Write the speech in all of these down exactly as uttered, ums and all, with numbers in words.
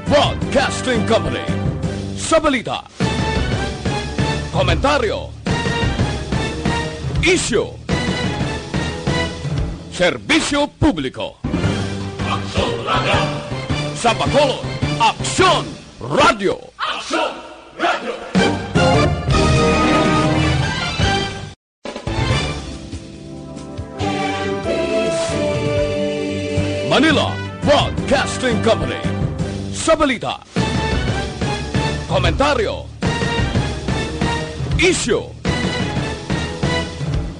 Broadcasting Company. Sa balita, komentaryo, isyu, serbisyo publiko. Aksyon Radio! Sa Bacolod, Aksyon Radio! Aksyon Radio! Manila Broadcasting Company. Sa balita, komentaryo, isyu,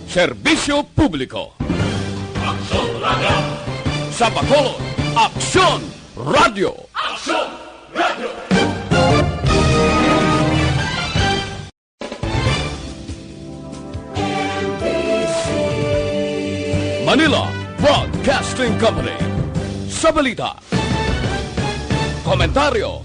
serbisyo publiko. Aksyon Radio! Sa Bacolod, Aksyon Radio! Aksyon Radio! Manila Broadcasting Company. Sa balita, komentaryo,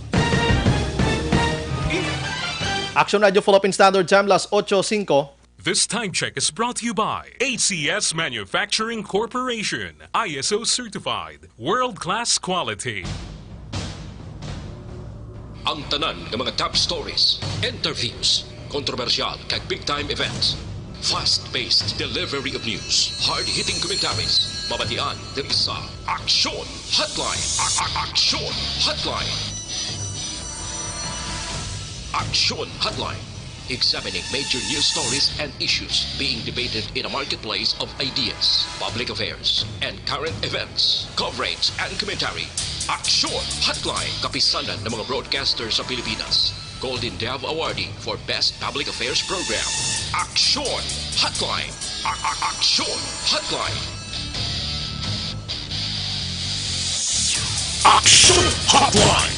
Action Radio Philippine Standard Time, las ocho singko. This time check is brought to you by A C S Manufacturing Corporation, I S O certified, world-class quality. Ang tanan nga mga top stories, interviews, kontrobersyal kag big time events, fast-paced delivery of news, hard-hitting commentaries, mabatian diri sa Aksyon Hotline. A- a- Aksyon Hotline. Aksyon Hotline. Examining major news stories and issues being debated in a marketplace of ideas, public affairs, and current events, coverage and commentary. Aksyon Hotline, kapisanan ng mga broadcaster sa Pilipinas. Golden Dove Awardee for Best Public Affairs Program. Aksyon Hotline. A- a- Aksyon Hotline. Aksyon Hotline.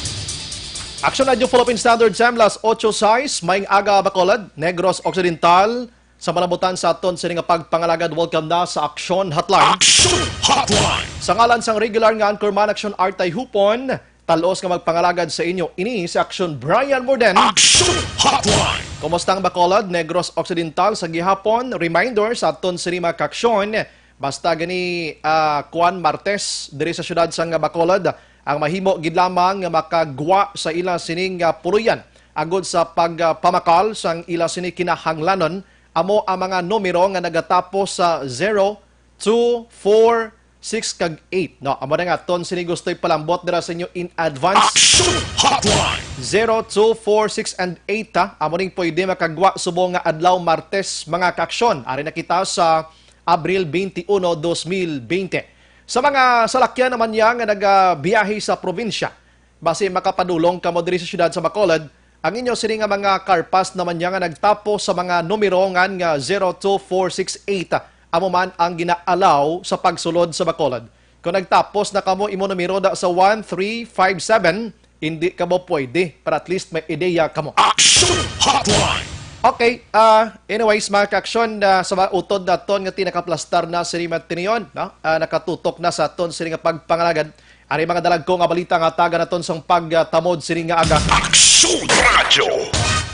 Action Radio Philippine Standard Time, las ocho sais, maayong aga Bacolod, Negros Occidental. Sa malabutan sa aton sini nga pagpangalagad, welcome na sa Aksyon Hotline. Aksyon Hotline. Sa ngalan sang regular nga anchorman, Aksyon Artay Hupon, talos nga magpangalagad sa inyo ini si Aksyon Brian Morden. Aksyon Hotline. Kumusta ang Bacolod, Negros Occidental sa gihapon? Reminder sa aton sini mga kaaksyon, basta gani ah, kuan Martes diri sa siyudad sang Bacolod, ang mahimo gid lamang nga makagwa sa ila sining ah, puloy-an agod sa pagpamakal sang ila sini kinahanglanon amo ang mga numero nga nagatapos sa zero, two, four, six, kag eight. No, amo na nga aton sini gusto'y palambot dira sa inyo in advance. Aksyon Hotline. Zero, two, four, six, and eight, ha. Amo ning pwede makagwa subong nga adlaw Martes, mga kaaksyon. Ari na kita sa Abril twenty-one, dos mil bente. Sa mga salakyan naman niya nga nagabiyahe sa probinsya, basi makapadulong kamo diri sa siyudad sa Bacolod, ang inyo sini nga mga car pass naman niya nga nagtapos sa mga numero ngan nga zero two four six eight, amo man ang gina-allow sa pagsulod sa Bacolod. Kung nagtapos na kamo imo numero da sa one three five seven, hindi kamo pwede, para at least may ideya kamo. Aksyon Hotline. Okay, ah, anyways, mga kaaksyon, ah, sa mga utod naton nga tinakaplastar na sini matinion, no? Ah, nakatutok na sa aton sini nga pagpangalagad. Ari mga dalagko nga balita nga taga naton sang pagtamod sini nga aga. Aksyon Radyo.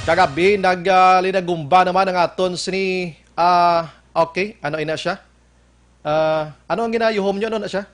Kagabi naglinagumba naman ang aton sini, ah, okay, ano ina siya? Ah, ano ang ginayuhom nyo? Ano na siya?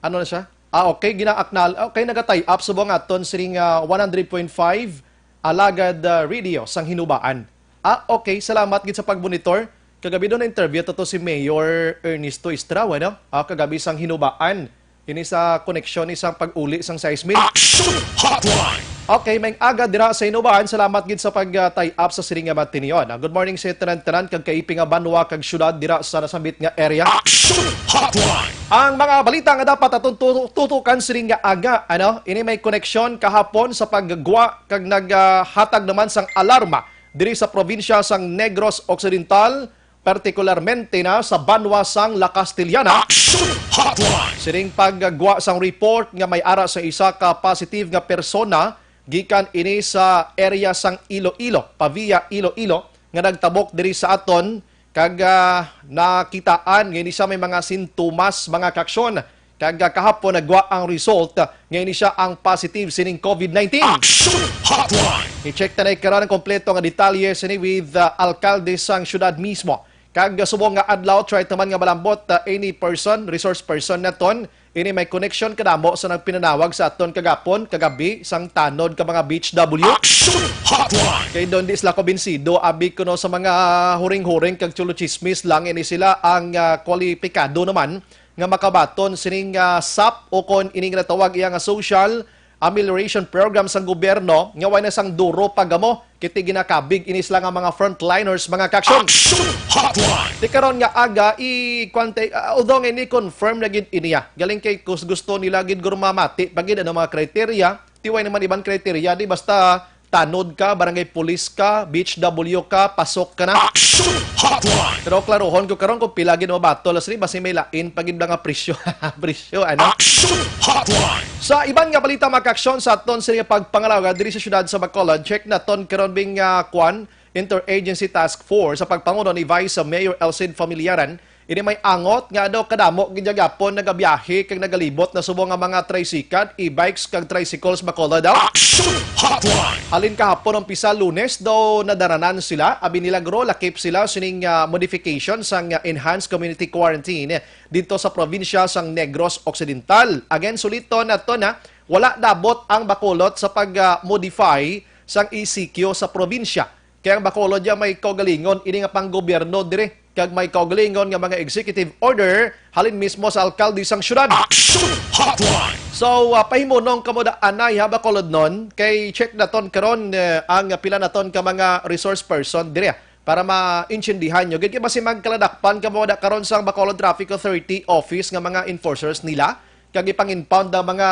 Ano na siya? Ah, okay, ginaaknal. Okay, nagatie up subong aton sini nga one hundred point five Alagad ah, Radio sang Hinubaan. Ah, okay, salamat gid sa pagmonitor. Kagabi doon na-interview to, to si Mayor Ernesto Estrao, ano? Ah, kagabi sang Hinubaan. Ini sa koneksyon ni sang pag-uli sang seismic. Aksyon Hotline. Okay, may aga dira sa Hinubaan. Salamat gid sa pag-tie up sa siring nga matinion. Ah, good morning sa tanan-tanan kag kaipi nga banwa kag syudad dira sa nasambit nga area. Aksyon Hotline. Ang mga balita nga dapat atong tu- tutukan siring nga aga, ano? Ini may koneksyon kahapon sa paggwa kag naghatag naman sang alarma diri sa probinsya sang Negros Occidental, partikularmente na sa banwa sang La Castellana. Aksyon Hotline. Siring paggwa sang report nga may ara sa isa ka positive nga persona gikan ini sa area sang Iloilo, pa via Iloilo, nga nagtabok diri sa aton kag ah, nakitaan nga ini siya may mga sintomas, mga kaaksyon. Kag ah, kahapon nagwa ang result nga ini siya ang positive sining COVID nineteen. Aksyon Hotline. I-check ta na karon ang kompleto nga detalye sini with ah, alkalde sang syudad mismo. Kag subong nga adlaw, try naman nga malambot, ah, any person, resource person naton, ini may connection kadamo sa nagpinanawag sa aton kagapon, kagabi, sang tanod ka mga B H W. Action Hotline! Kay doon di sila kumbinsido, abi kuno sa mga huring-huring kag chulo-chismis lang, ini sila ang, ah, kwalipikado naman nga makabaton sining, ah, sap o kon ini nga natawag iya nga social amelioration program sang gobyerno nga way na sang duro pagamo, kiti ginakabig ini sila nga mga frontliners, mga kaaksyon. Action Hotline! Ti karon nga aga, i-, kwan tay, ah, although nga ini confirm na gid iniya, galing kay kus-, gusto nila gid guro mamati pa gid ano mga criteria, ti way naman iban criteria, di basta tanod ka, barangay police ka, B H W ka, pasok ka na. Action Hotline! Pero klaruhon ko karon kung pila gid mabatol, sini basi may lain pa gid nga presyo. Presyo, ano? Action Hotline! Sa iban nga balita, mga kaaksyon, sa aton sini pagpangalaga diri sa siyudad sa Bacolod, check naton karon bing, ah, kwan, Interagency Task Force sa pagpangulo ni Vice Mayor Elcid Familiaran. Ini may angot nga daw kadamo gid gihapon nagabiyahe kag nagalibot na subong nga mga tricycle, e-bikes kag tricycles, Bacolod daw. Action Hotline! Halin kahapon, umpisa Lunes, daw nadaranan sila, abi nila guro, lakip sila sining, ah, modification sang, ah, enhanced community quarantine dito sa probinsya sang Negros Occidental. Again, suliton nato na wala nabot ang Bacolod sa pag, ah, modify sang E C Q sa probinsya. Kay ang Bacolod ya may kaugalingon ini nga panggobyerno diri, kag may kaugalingon nga mga executive order halin mismo sa alkalde sang syudad. Action Hotline! So, ah, pahimunong kamo da anay ha, Bacolodnon, kay check naton karon, eh, ang pila naton ka mga resource person diri, ah, para maintindihan nyo. Gid kay basi magkaladakpan kamo da karon sang Bacolod Traffic Authority office nga mga enforcers nila. Kag ipang-impound ang mga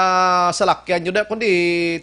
salakyan nyo, kundi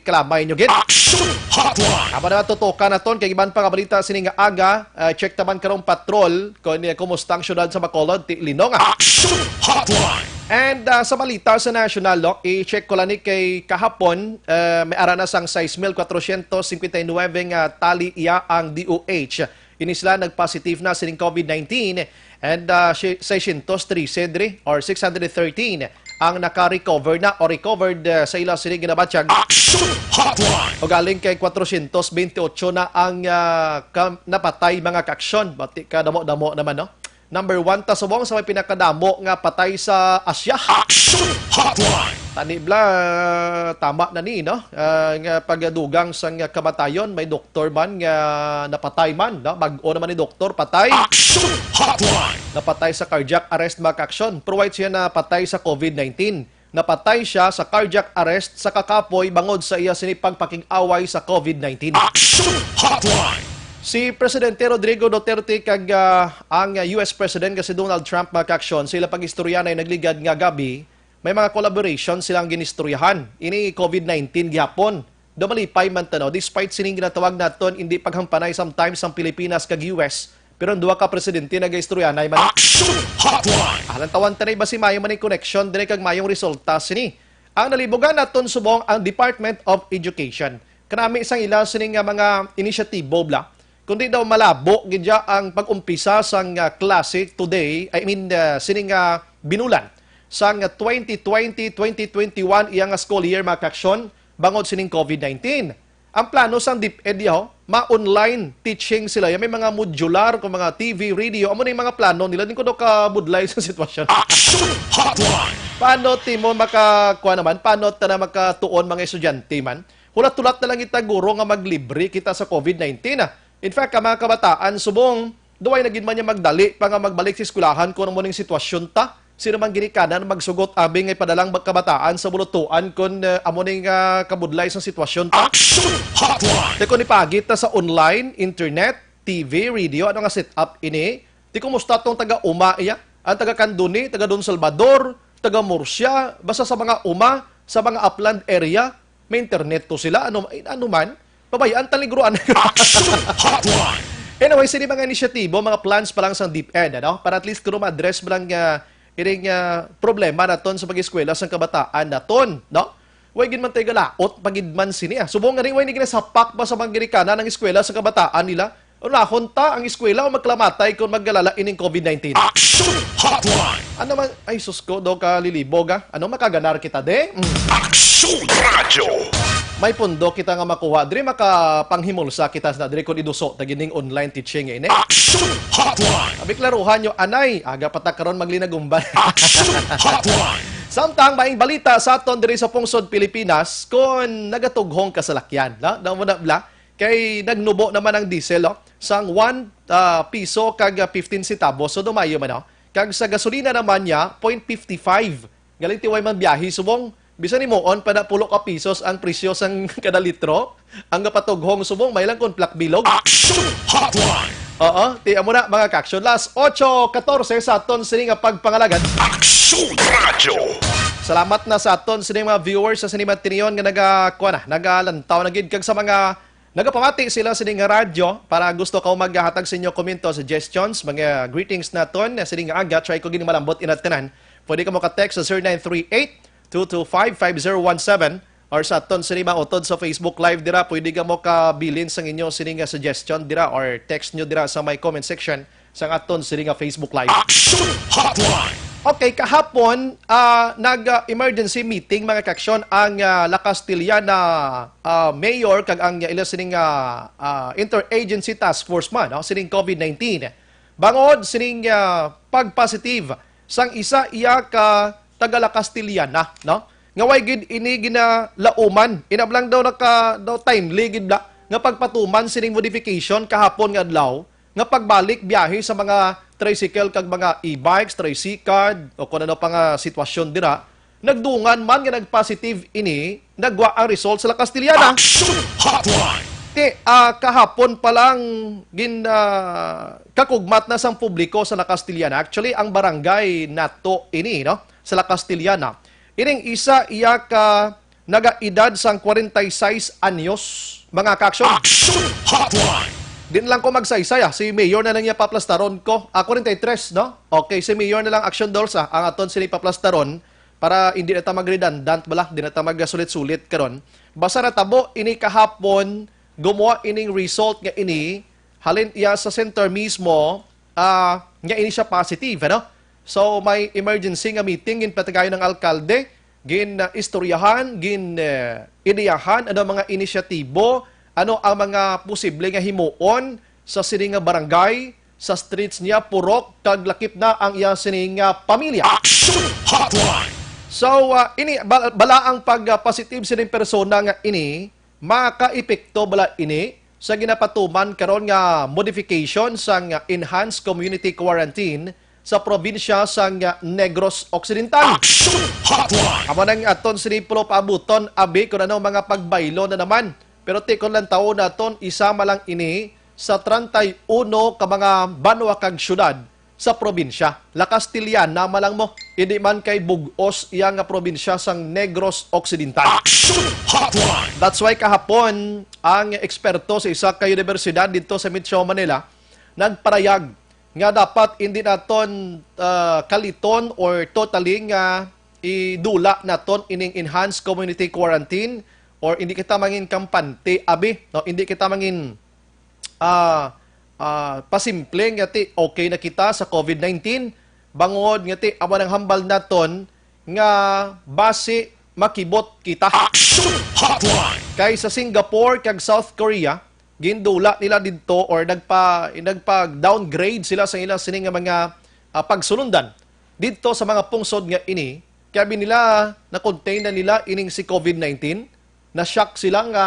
kalamay nyo gid. Action Hotline! Amo na, tutukan naton kay iban pa nga balita sini nga aga. Ah, check taman karong patrol kung, eh, kumusta ang syudad sa Bacolod, ti Linong, ah. Action Hotline! And, ah, sa balita sa national, no, i-check ko lang ni kay kahapon, eh, may ara na sang sais mil kwatrosyentos singkwenta y nuebe nga tali iya ang D O H. Ini sila nag-positive na sining COVID nineteen, and, ah, si-, seiscientos trese diri, or six hundred thirteen, ang naka-recover na o recovered, ah, sa ila sini ginabatyag. Action Hotline! O galing kay kwatrosyentos bentiocho na ang, ah, kam-, napatay, mga kaaksyon. Bati ka, damo-damo naman, no? Number one ta subong sa may pinakadamo nga patay sa Asia. Action Hotline! Tani bala, tama na ni, no? Ah, nga pagdugang sang kamatayon, may doktor man nga napatay man, no? Bag-o naman ni doktor, patay. Action Hotline! Napatay sa cardiac arrest, mga kaaksyon. Pero wait siya napatay sa COVID nineteen. Napatay siya sa cardiac arrest sa kakapoy bangod sa iya sini pagpakig-away sa COVID nineteen. Action Hotline! Si Presidente Rodrigo Duterte kag, ah, ang, ah, U S President nga si Donald Trump, mga kaaksyon, sila pag-istorya na nagligad nga gabi, may mga collaboration silang ginistoryahan. Ini COVID nineteen gihapon. Daw malipay man ta, no? Despite sining ginatawag naton hindi paghampanay sometimes ang Pilipinas kag U S, pero ang duha ka presidente nagaistoryanay man. Action Hotline! Alantawan ta na iba si mayo man ang koneksyon diri kag mayong resulta sini. Ang nalibugan naton subong ang Department of Education. Kanami sang ila sini nga mga inisyatibo bala, kundi daw malabo gid ya ang pag-umpisa sang, ah, klase today, I mean, ah, sini nga binulan sang twenty twenty, twenty twenty-one iya nga school year, mga kaaksyon, bangod sining COVID nineteen. Ang plano sang DepEd yaw, ma-online teaching sila. Yan, may mga modular, kung mga T V, radio, amo na yung mga plano nila. Di ko daw kabudlay sa sitwasyon. Action Hotline! Paano ti mo maka-, kuha naman? Paano ta na makatuon mga estudyante man? Hulat-hulat na lang kita, guro, nga maglibre kita sa COVID nineteen, ah. In fact, ang mga kabataan, subong, duway na gid man niya magdali pa nga magbalik sa eskwelahan kung amo ning sitwasyon ta. Sino man ginikanan magsugot abi nga ipadalang ba-, kabataan sa bulutuan kon, eh, amo ning, ah, kabudlay sang sitwasyon ta? Action Hotline! Te kon ipagit ta sa online, internet, T V, radio, ano nga setup ini? Ti kumusta tong taga Uma iya? Ang taga Candoni, taga Don Salvador, taga Murcia, basta sa mga Uma, sa mga upland area, may internet to sila, ano, ay, ano man, pabayaan ta liguruan. Action Hotline! Anyway, sini mga inisyatibo, mga plans pa lang sang DepEd, ano? Para at least kuno ma-address mo lang, ah, iring, ah, problema naton sa pag-eskwela sang kabataan naton, no? Way gid man tayo galaot, pagid man sini, ah. Subong nga rin, way ni ginasapak ba sa mga ginikanan ang eskwela sa kabataan nila? Unahon ta ang eskwela o magkalamatay kung magkalala ining COVID nineteen? Action Hotline! Ano man, ay sus ko, do ka lilibog, ah. Ano, makaganar kita, de? Mm. Action Radyo! may pundo kita nga makuha. Diri makapanghimulsa kita sa diri kung iduso ta gining online teaching ini. Action Hotline! Abi, klaruhan nyo, anay, aga pa ta karon maglinagumban. Action Hotline! Samtang maing balita sa aton diri sa pungsod Pilipinas, kung nagatughong ka sa lakyan, no? Daw mo na bla, kay nagnubo naman ang diesel, no? Sang one, ah, piso kag, ah, fifteen centavos. So, dumayo man, no? Kag sa gasolina naman niya, point fifty five. Galing ti way man biyahe subong, bisan himuon pa na pulo ka pisos ang presyo sang kada litro, ang gapatughong subong may lang kon plak bilog. Action Hotline! Oo, ti amo na, mga ka-action. Last otso katorse sa aton sini nga pagpangalagad. Action Radyo! Salamat na sa aton sini mga viewers sa sini matinion nga naga, kuha na, nagalantaw na gid, kag sa mga nagapamati sila sini nga radyo para gusto ka maghatag sa inyo komento, suggestions, mga greetings naton sini nga aga, try ko gid malambot inat tanan. Pwede ka mo ka-text sa zero nine three eight two two five five zero one seven or sa aton sini mautod sa Facebook Live dira. Pwede ka mo kabilin sang inyo sini nga suggestion dira or text nyo dira sa may comment section sang aton sini nga Facebook Live. Action Hotline! Okay, kahapon, ah, nag-emergency meeting, mga ka-action, ang, ah, La Castellana, ah, mayor kag ang ila sining, ah, ah, interagency task force man, no, sining COVID nineteen. Bangod sining, ah, pag-positive sang isa iya ka taga La Castellana, no? Nga way gid ini ginalauman. Inablang daw naka, daw timely gid bla nga pagpatuman sining modification kahapon nga adlaw nga pagbalik biyahe sa mga tricycle kag mga e-bikes, tricycad, o kung ano pa nga sitwasyon dira, nagdungan man nga nag-positive ini, nagwa ang result sa La Castellana. Action Hotline! Ti, ah, kahapon pa lang gin, ah, kakugmat na sang publiko sa La Castellana. Actually, ang barangay nato ini, no, sa La Castellana. Ining isa iya ka nagaedad sang kwarenta y seis anyos, mga ka-action. Action Hotline! Di na lang ko magsaysay, ah. Si Mayor na lang niya paplastaron ko. Ah, kwarenta y tres, no? Okay, si Mayor na lang, Action Dolls, ah. Ang aton sini paplastaron para hindi na ta mag-redundant, bala, di na ta magsulit-sulit karon. Basta natabo ini kahapon, gumawa ining result nga ini, halin iya sa center mismo, ah, nga ini siya positive, ano? So, may emergency nga meeting, ginpatagayon ng alkalde, gin, ah, istoryahan, gin, eh, ideyahan, ano mga inisyatibo, ano ang mga posible nga himuon sa sini nga barangay, sa streets niya, purok, kag lakip na ang iya sini nga pamilya. Action Hotline! So, ah, ini, bal-, bala ang pag, ah, positive sining persona nga ini, makaepekto bala ini sa ginapatuman karon nga modification sang Enhanced Community Quarantine sa probinsya sang Negros Occidental? Action Hotline! Amo nang aton sini pulo paabuton, abi, kung ano mga pagbaylo na naman. Pero tikon lang taon naton, isa ma lang ini sa treinta y uno ka mga banwa kag syudad sa probinsya. La Castellana ma lang mo, hindi man kay bug-os iya nga probinsya sang Negros Occidental. Action Hotline! That's why kahapon, ang eksperto sa isa ka universidad dito sa Metro Manila nagparayag nga dapat hindi naton, ah, kaliton or totally nga idula naton ining enhanced community quarantine or hindi kita mangin kampante, abi, no? Hindi kita mangin ah, ah, pasimple nga ti okay na kita sa COVID nineteen, bangod nga ti amo nang hambal naton nga basi makibot kita. Action Hotline! Kay sa Singapore kag South Korea, gindula nila didto or nagpa-, nagpa-downgrade sila sa ila sini nga mga, ah, pagsulundan didto sa mga pungsod nga ini, kay abi nila na-contain na nila ining si COVID nineteen, na-shock sila nga,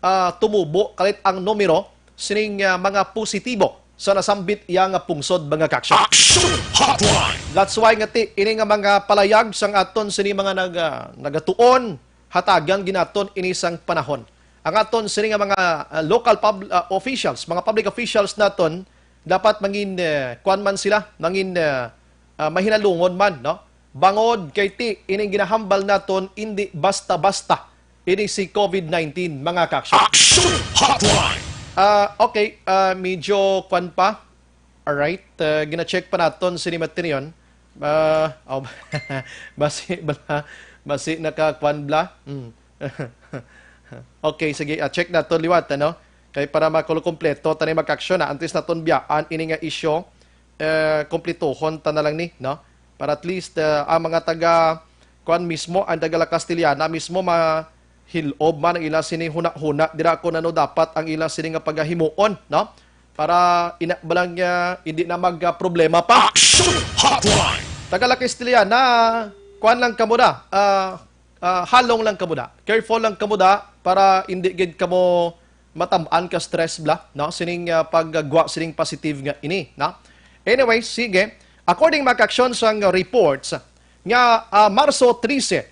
ah, tumubo kalit ang numero sining, ah, mga positibo sa nasambit iya nga pungsod, mga ka-action. Action Hotline! That's why nga ti, ini nga mga palayag sang aton sini mga nag-, ah, nagatuon, hatagan ginaton ini sang panahon. Ang aton sini nga mga, ah, local pub-, ah, officials, mga public officials naton, dapat mangin, eh, kuwan man sila, mangin, eh, ah, mahinalungon man, no? Bangod kay ti, ining ginahambal naton, indi basta-basta ini si COVID nineteen, mga ka-action. Action Hotline! Ah, okay, ah, medyo kwan pa. Alright, ah, gina-check pa naton sini matinion. Ah, oh, basi, bala, basi naka-kwan bla. Hmm. Okay, sige, ah, check naton liwat, ano? Kay para makulo kompleto, tani mag-action na. Antes naton biyaan, ini nga isyu, eh, kompletuhon ta na lang ni, no? Para at least, eh, ang mga taga, kuan mismo, ang taga La Castellana mismo, ma-, hil-ob man ang ila sini huna-huna dira kung ano dapat ang ila sini nga pagahimuon, no? Para ina ba lang nga hindi na mag-problema pa. Action Hotline! Taga La Castellana, kuan lang kamo da. Ah, ah, halong lang kamo da. Careful lang kamo da para hindi gid kamo matam-an ka stress bla, no? Sining ah, paggwa sining positive nga ini, no? Anyway, sige. According mga kaaksyon sang reports nga ah, Marso trese,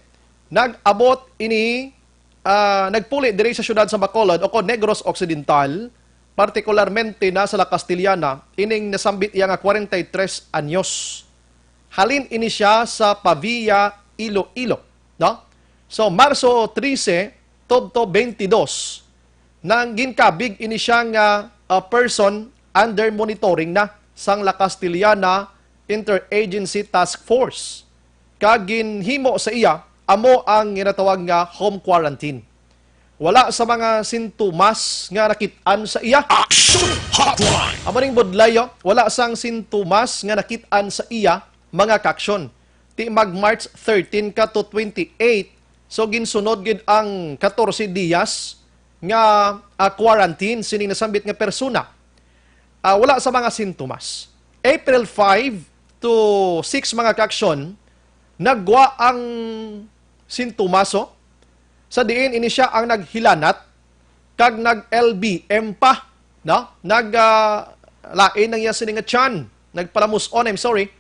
nag-abot ini ah, nagpuli diri sa siyudad sa Bacolod o kon Negros Occidental, partikularmente na sa La Castellana, ining nasambit iya nga kwarenta y tres anyos. Halin ini siya sa Pavia, Iloilo, no? So, Marso trese tubto twenty-two, nang ginkabig ini siya nga ah, person under monitoring na sang La Castellana Interagency Task Force, kag ginhimo sa iya amo ang ginatawag nga home quarantine. Wala sa mga sintomas nga nakit-an sa iya. Action Hotline! Amo ning budlay, oh. Wala sang sintomas nga nakit-an sa iya, mga kaaksyon. Ti mag March thirteen ka to twenty-eight, so ginsunod gid ang katorse diyas nga ah, quarantine sining nasambit nga persona. Ah, wala sa mga sintomas. April five to six, mga kaaksyon, nagwa ang sintomas, oh. Sa diin ini siya ang naghilanat kag nag-L B M pa, no? Nag ah, lain ang iya sini nga tiyan, nagpalamus-on, I'm sorry,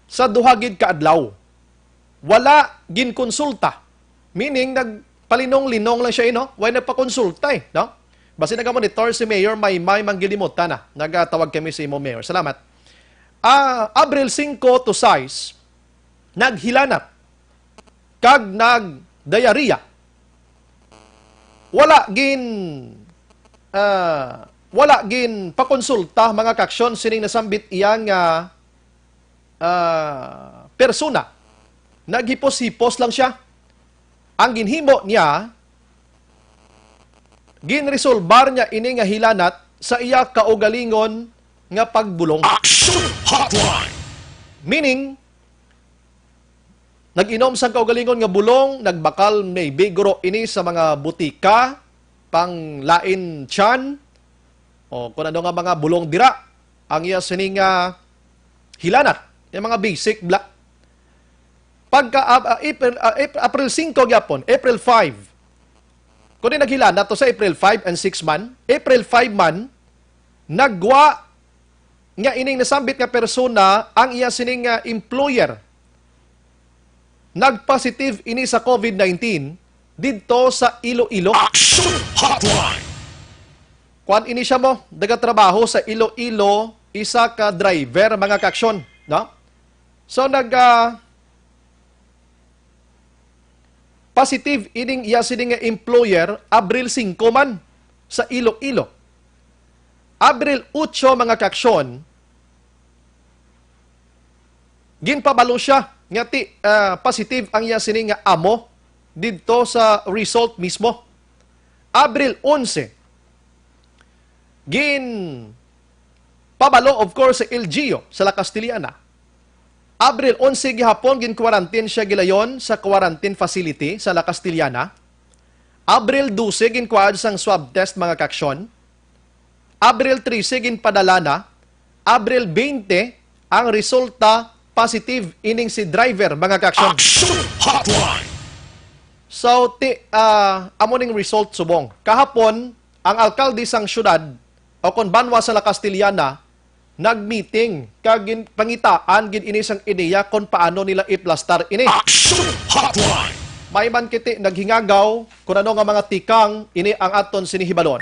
sa duha gid ka adlaw. Wala ginkonsulta. Meaning, nagpalinong-linong lang siya, eh, no? Wala nagpakonsulta, eh, no? Basi nagamonitor si Mayor Maymay Manggilimutan na. Nagatawag kami sa imo, Mayor. Salamat. Ah, Abril singko to sais, naghilanat kag nag-diarrhea. Wala gin, ah, wala gin pakonsulta, mga kaaksyon, sining nasambit iya nga ah, persona. Naghipos-hipos lang siya. Ang ginhimo niya, ginresolbar niya ini nga hilanat sa iya kaugalingon nga pagbulong. Action Hotline! Meaning, nag-inom sang kaugalingon nga bulong, nagbakal maybe guro ini sa mga butika, panglain tiyan, o kung ano nga mga bulong dira, ang iya sini nga hilanat, yung mga basic bla. Pagka ah, ah, April, ah, April, April singko gyapon, April five. Kundi naghilanat to sa April five and six man, April five man, nagwa nga ining nasambit nga persona ang iya sining nga employer. Nagpositive ini sa covid nineteen didto sa Iloilo. Action Hotline! Kuan ini siya mo, nagatrabaho sa Iloilo, isa ka driver, mga kaaksyon, no? So, nag, ah, positive ining iya sini nga employer, Abril singko man, sa Iloilo. Abril otso, mga kaaksyon, ginpabalo siya nga ti, ah, positive ang iya sini nga amo didto sa result mismo. Abril onse, ginpabalo, of course, sa L G U sa La Castellana. Abril onse gihapon, gin-quarantine siya gilayon sa quarantine facility sa La Castellana. Abril dose, ginkuhaan sang swab test, mga kaaksyon. Abril trese, ginpadala na. Abril twenty, ang resulta positive ining si driver, mga kaaksyon. Action Hotline! So, ti, ah, amo ning result subong. Kahapon, ang alkalde sang syudad, o kon banwa sa La Castellana, nag-meeting kag gin-, pangitaan gid ini sang ideya kon paano nila iplastar ini. Action Hotline! May man kiti naghingagaw kun ano nga mga tikang ini ang aton sinihibalon.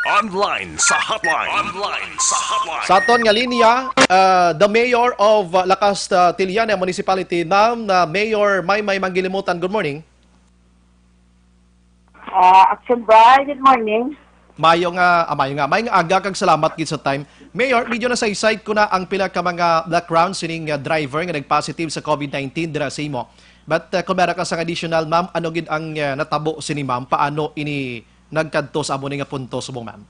Online sa hotline. Online sa hotline. Sa aton nga linya, uh, the mayor of uh, La Castellana Municipality, Ma'am uh, Mayor Maymay Manggilimutan. Good morning. Uh, Action Brian, good morning. Mayo nga, ah, mayo nga, may nga aga kag salamat gid sa time. Mayor, medyo nasaysay ko na ang pila ka mga background sining uh, driver nga nag-positive sa covid nineteen dira sa imo. But uh, kung meron ka sang additional, ma'am, ano gid ang uh, natabo sini, ma'am? Paano ini nagkadto sa amo ni nga punto subong, ma'am?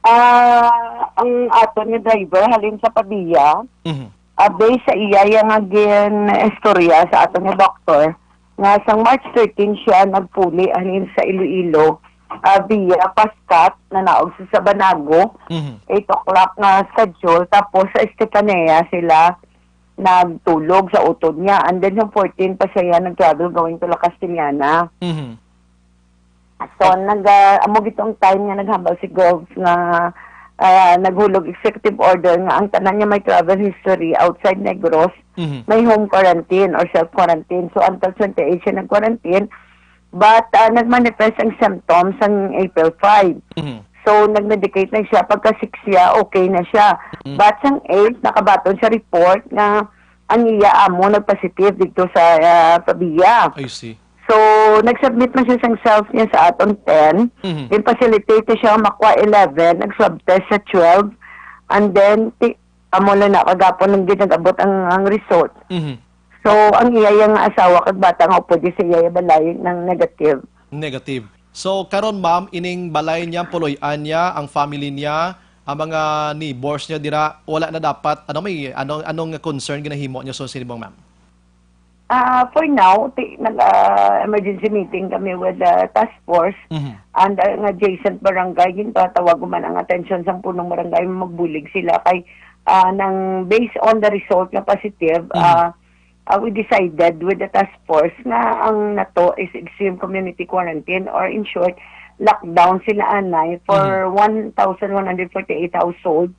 Ah, ang aton nga driver halin sa Pavia, Mhm. ah, based sa iya, iya nga gin-istorya sa aton nga doktor, nga sang March thirteen siya nagpuli halin sa Iloilo, ah, via Pascat, nanaog sa Sabanago, Mhm. eight o'clock nga schedule. Tapos sa Estefanea sila nagtulog sa utod niya. And then sa fourteen pa siya nag-travel going to La Castellana. Mhm. So, nag, ah, amo gid ang time nga naghambal si Gov nga, ah, naghulog executive order nga ang tanan nga may travel history outside Negros Mhm. may home quarantine or self-quarantine. So, until twenty-eight siya nag-quarantine. But, ah, nag-manifest ang symptoms sang April five. Mhm. So, nag-medicate na siya. Pagka six siya, okay na siya. Mhm. But sang eight, nakabaton sa report nga ang iya amo nag-positive dito sa, ah, Pavia. I see. So, nag-submit man siya sang self niya sa aton ten. Mhm. Gin-facilitate siya nga makuha eleven, nag-swab test sa twelve. And then, ti-, amo lang na kagapon ang ginag-abot ang, ang result. Mhm. So, ang iya yang asawa kag bata nga upod sa iya balay nang negative. Negative. So, karon, ma'am, ining balay niya, puloy-an niya, ang family niya, ang mga neighbors niya dira, wala na dapat, ano, may, ano, anong concern ginahimo niyo sa sinibong, ma'am? Ah, for now, ti-, nag, ah, emergency meeting kami with the task force Mhm. and, ah, ang adjacent barangay. Ginpatawag man ang atensyon sang punong barangay, magbulig sila kay, ah, nang based on the result nga positive, Mhm. ah, ah, we decided with the task force nga ang nato is extreme community quarantine, or in short, lockdown sila anay for Mhm. one thousand one hundred forty-eight household.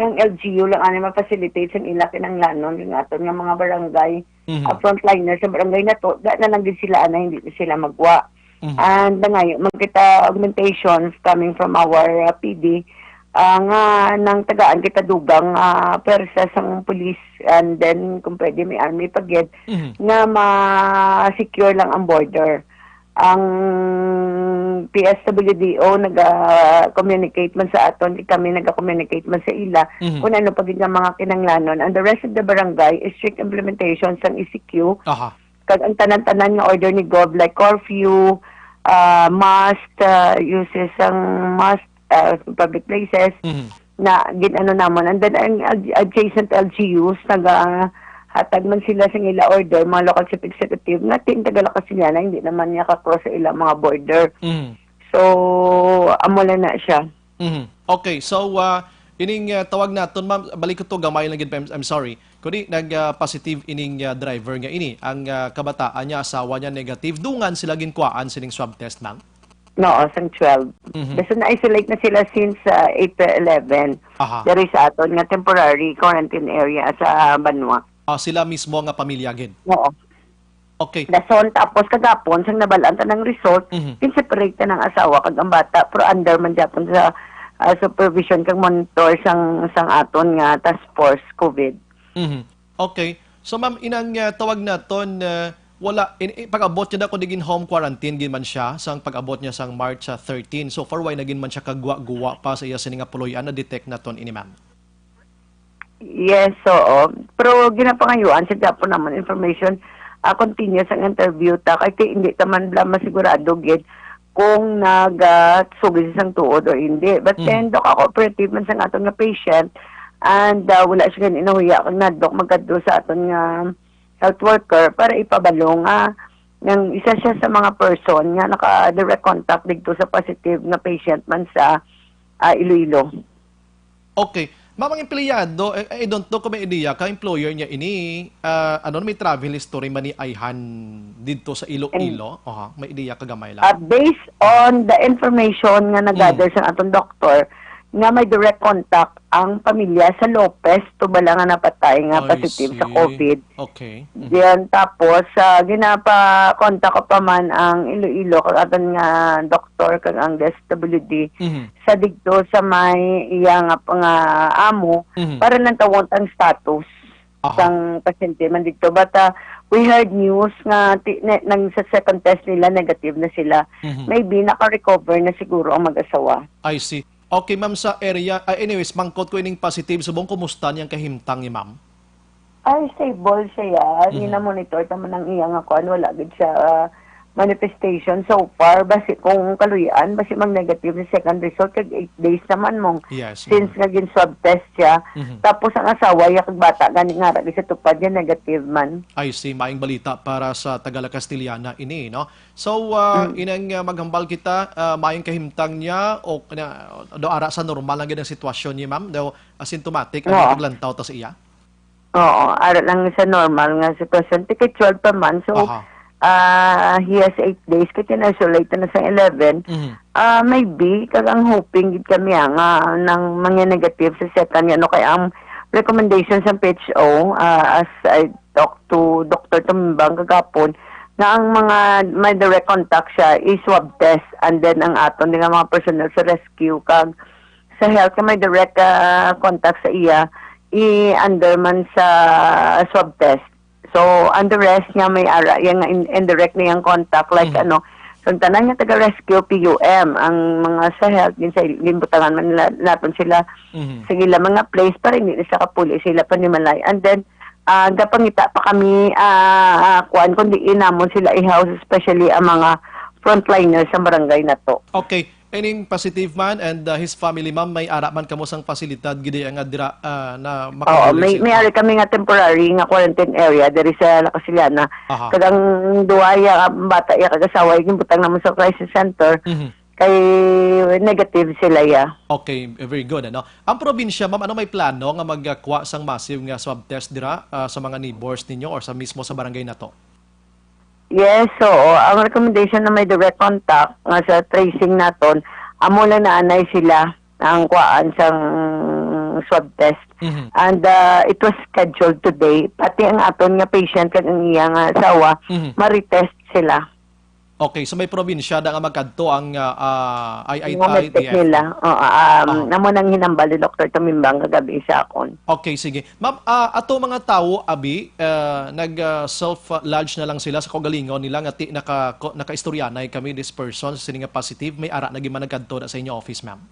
Nga ang L G U lang anay ma-facilitate sang ila kinahanglanon, nga aton nga mga barangay Mhm. ah, frontliner sa barangay nato, da na lang gid sila, ana, hindi na sila magwa. Mhm. And nangayo man kita augmentations coming from our, ah, P D, ah, nga nang tagaan kita dugang, ah, pwersa sang pulis, and then kung pwede may army pa gid, Mhm. nga ma-secure lang ang border. Ang P S W D O naga-communicate man sa aton, kami naga-communicate man sa ila Mhm. kung ano pa gid nga mga kinahanglanon. And the rest of the barangay is strict implementation sang E C Q. Aha. Kag ang tanan-tanan nga order ni Gov, like curfew, ah, mask, ah, uses sang mask, ah, sa public places, Mhm. na gin-ano namon. And then, ang ad-, adjacent L G Us, nagahatag man sila sa ila order, mga local chief executive, nga ti-, taga La Castellana, hindi naman niya ka-cross sa ilang mga border. Mhm. So, amo lang na siya. Mhm. Okay, so, ah, ining, ah, tawag naton, ma'am, balik ko to, gamay lang gid, I'm, I'm sorry. Kundi nag, ah, positive ining, ah, driver nga ini. Ang, ah, kabataan niya, asawa niya, negative. Dungan sila ginkuhaan sining swab test, ma'am? No, sang twelve. Mhm. Basta na-isolate na sila since, ah, April eleven. Aha. Diri sa aton nga temporary quarantine area sa banwa. Ah, sila mismo nga pamilya gid? Oo. Okay. Dason, tapos kagapon, sang nabal-an ta ng result, Mhm. gin-separate ta ng asawa kag ang bata, pero under man gyapon sa, ah, supervision kag monitor sang, sang aton nga task force COVID. Mhm. Okay. So, ma'am, inang, ah, tawag naton, ah, wala, in, in, pag-abot niya na kundi gin home quarantine gid man siya sang pag-abot niya sang March, ah, thirteen. So far, why na gid man siya kagwa-guwa pa sa iya sini nga puloy-an, na-detect naton ini, ma'am? Yes, oo. Pero ginapangayuan sa gapon naman information, ah, continuous ang interview ta, kay ti-, hindi ta man bala masigurado gid kung nag, ah, sugid sang tuod or hindi. But Mm. then, Doc, ako cooperative man sa aton nga patient, and, ah, wala siya gani nahuya kag na, Doc, magkadto sa aton nga health worker para ipabalo nga nang isa siya sa mga person nga naka-direct contact dito sa positive nga patient man sa, ah, Iloilo. Okay. Ma'am, ang empleyado, eh, I don't know kung may idea ka, employer niya ini, ah, ano, may travel history man ni ayhan dito sa Iloilo? Aha, may idea ka gamay lang? Ah, based on the information nga nag-gather Mm. sa atong doktor, nga may direct contact ang pamilya sa Lopez, to bala nga napatay nga I positive sa see. COVID. Okay. Mhm. Then, tapos, ah, ginapa-contact ko pa man ang Iloilo, kag aton nga doktor, kag ang D S W D. Mhm. Sa digto sa may iya nga pang-, ah, amo, Mhm. para lang tawon ang status Aha. sang pasyente man dito. But, ah, we heard news nga ti-, ne-, nang sa second test nila, negative na sila. Mhm. Maybe naka-recover na siguro ang mag-asawa. I see. Okay, ma'am, sa area, ah, anyways, mangkot ko ining positive subong, kumusta niyang kahimtang ni ma'am? Ay, stable siya, ya. Mhm. Gina-monitor ta man ang iya nga kuan, wala gid siya, ah, manifestation so far, basi kung kaluy-an, basi mag-negative sa second result, kag eight days naman mong Yes. since Mm. nga gin-swab test siya. Mhm. Tapos ang asawa, iya kag bata, gani nga ra, sa tupad niya, negative man. I see. Maayong balita para sa taga La Castellana ini, no? So, ah, Mm. inang, ah, maghambal kita, ah, maayong kahimtang niya o na, do ara sa normal lang gid ang sitwasyon niya, ma'am? Daw asymptomatic ang Oo. paglantaw ta sa iya? Oo, ara lang sa normal nga sitwasyon. Ti kay twelve pa man, so, Aha. ah, he has eight days, kay tin-isolate na sa eleven. Mhm. Ah, maybe, kag ang hoping gid kami, ah, nga nang mga negative sa second, ano, kay ang recommendation sa P H O, ah, as I talked to Doctor Tumbang kagapon, nga ang mga may direct contact siya, i-swab test, and then ang aton din nga mga personnel sa rescue, kag sa health nga may direct, ah, contact sa iya, i-under man sa swab test. So, ang the rest niya may ara, yang in-, indirect na yang contact, like, Mhm. ano, so, ang tanan nga taga-rescue, P U M, ang mga sa health, yun sa, ginbutangan man nila, naton sila Mhm. sa ila mga place para hindi na sila kapuli sila panimalay. And then, ah, gapangita pa kami, ah, ah, kuan, kung diin namon sila i-house, especially ang mga frontliners sa barangay na to. Okay. Ining positive man and, uh, his family, ma'am, may ara man kamo sang pasilidad gid nga dira, ah, Oo, may, makadulog sa may inyo? Ari kami nga temporary nga quarantine area diri sa La Castellana. Aha. Kag ang duha ya, ang bata ya kag asawa, ginbutang naman sa crisis center. Mhm. Kay negative sila ya. Okay, very good, ano. Ang probinsya, ma'am, ano may plano nga magkuha sang massive nga swab test dira, ah, sa mga neighbors ninyo or sa mismo sa barangay na to? Yes, oo. Ang recommendation na may direct contact nga sa tracing naton, amo lang naanay sila ang kuhaan sang swab test. Mhm. And, uh, it was scheduled today. Pati ang aton nga patient kag ang iya nga asawa, Mhm. ma-retest sila. Okay, so may probinsya da nga magkadto ang, ah, ah, I I Nga medtech I T F. nila. Oo, um, Ah. namo nang hinambal ni Doktor Tumimbang kagabi sa akon. Okay, sige. Ma'am, ah, ato mga tawo, abi, ah, nag, ah, self, ah, lodge na lang sila sa kaugalingon nila nga ti-, naka-, ko-, nakaistoryanay kami this person sa sini nga positive. May ara na gid man nagkadto na sa inyo office, ma'am?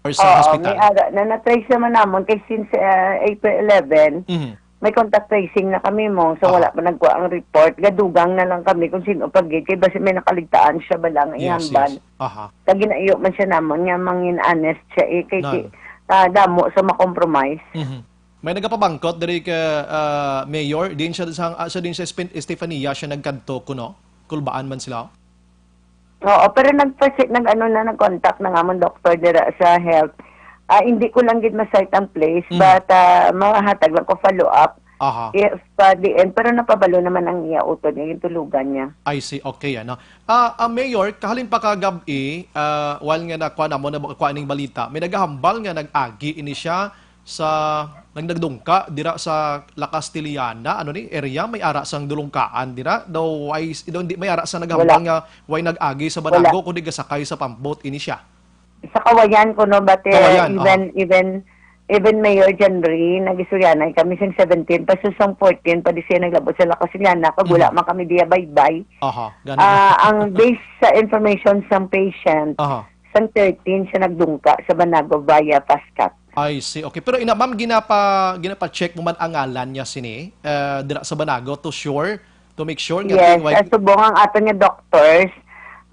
Or sa Oo, hospital? May ara na. Na-trace naman namon kay since, ah, April eleven, Mhm. may contact tracing na kami mo. So, Aha. wala pa nagkuha ang report. Gadugang na lang kami kung sino pa gid. Kay basi may nakaligtaan siya ba lang Yes, ihambal. yes. Aha. Kag ginaiyo man siya namon nga mangin honest siya eh. Kay Nan. ti-, ah, damo sa makompromise. Mhm. May nagapabangkot diri ka, ah, Mayor? Din siya sa, ah, siya din sa Spin-, Estefania siya nagkadto kuno? Kulbaan man sila? Oo, pero nag-, nag-, ano na, nag-contact na nga amon doktor dira sa health. Ah, hindi ko lang gid ma-cite ang place, Mm. but, ah, mahatag lang ko follow-up Aha. if, ah, diin. Pero napabalo naman ang iya utod, ang tulugan niya. I see. Okay, ano. Ah, ah, Mayor, kahalin pa kagab-i, ah, while nga nakuha namo, nakuha ning balita, may nagahambal nga nag-agi ini siya sa, nag-, nagdungka dira sa La Castellana, ano ni, area, may ara sang dulungkaan dira. Daw, why, daw hindi may ara sa naghambal Wala. nga way nag-agi sa Banago, Wala. kundi gasakay sa pambot ini siya. Sa Kawayan ko, no, but, eh, Kawayan, even, aha. even, even Mayor John Ray, nag-istoryanay kami sing seventeen, pa susong fourteen, pa di siya naglabot sa La Castellana, kag wala Mhm. man kami diya baybay. Aha, ganun. Ah, ang base sa information sang patient, Aha. sang thirteen siya nagdungka sa Banago via Pascat. I see. Okay. Pero ina, ma'am, ginapa-, ginapa-check mo man ang ngalan niya sini, eh, dira sa Banago to sure, to make sure nga Yes, tin-, why ah, subong ang aton nga doctors,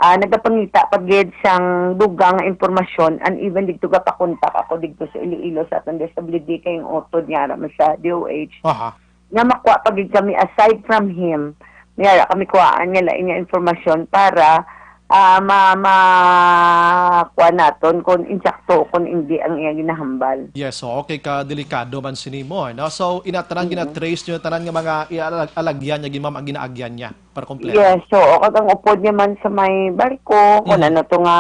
ah, nagapangita pa gid sang dugang nga impormasyon, and even didto gapakontak ako didto sa Iloilo sa aton D S W D kay ang utod niya ara man sa D O H. Aha. Nga makuha pa gid kami aside from him, may ara kami kuhaan nga lain nga impormasyon para, ah, ma-, ma-, kuha naton kung insakto o kung hindi ang iya ginahambal. Yes, so okay ka delikado man sini mo, no? So, ina tanan Mm. gina-trace nyo, tanan nga mga ialag-, alagyan niya, gimam-, ang ginaagyan niya para kompleto. Yes, so, o kag ang upod niya man sa may barko, kung Mhm. ano to nga,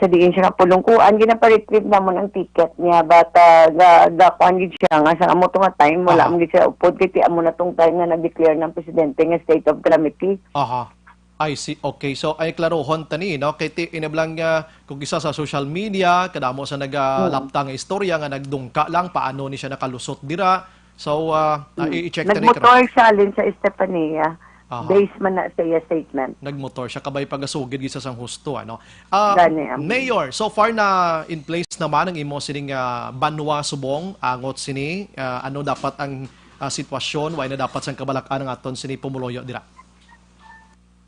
sa diin siya napulungkuan, ginapa-retrieve namon ang ticket niya, but, ah, ga-, gakuan gid siya nga sa amo to nga time, wala Aha. man gid siya upod, kay ti amo na tong time nga nag-declare ng presidente nga state of calamity. Aha. I see. Okay. So, ay klarohon tani, no? Kay ti-, inablang nga, kung isa sa social media, kadamo sa nagalapta Mm. nga istorya nga nagdungka lang, paano ni siya nakalusot dira. So, ah, ah, Mm. i-, i-check tani Nagmotor karon. siya alin sa Estefania. Aha. Base man na sa iya statement. Nagmotor siya, kabay pagasugid gisa sang husto, ano? Ah, Gani, um. Mayor, so far na in place naman ang imo sining, ah, banwa subong, angot sini, ah, ano dapat ang, ah, sitwasyon, wala na dapat sang kabalak-an ang aton sini pumuluyo dira?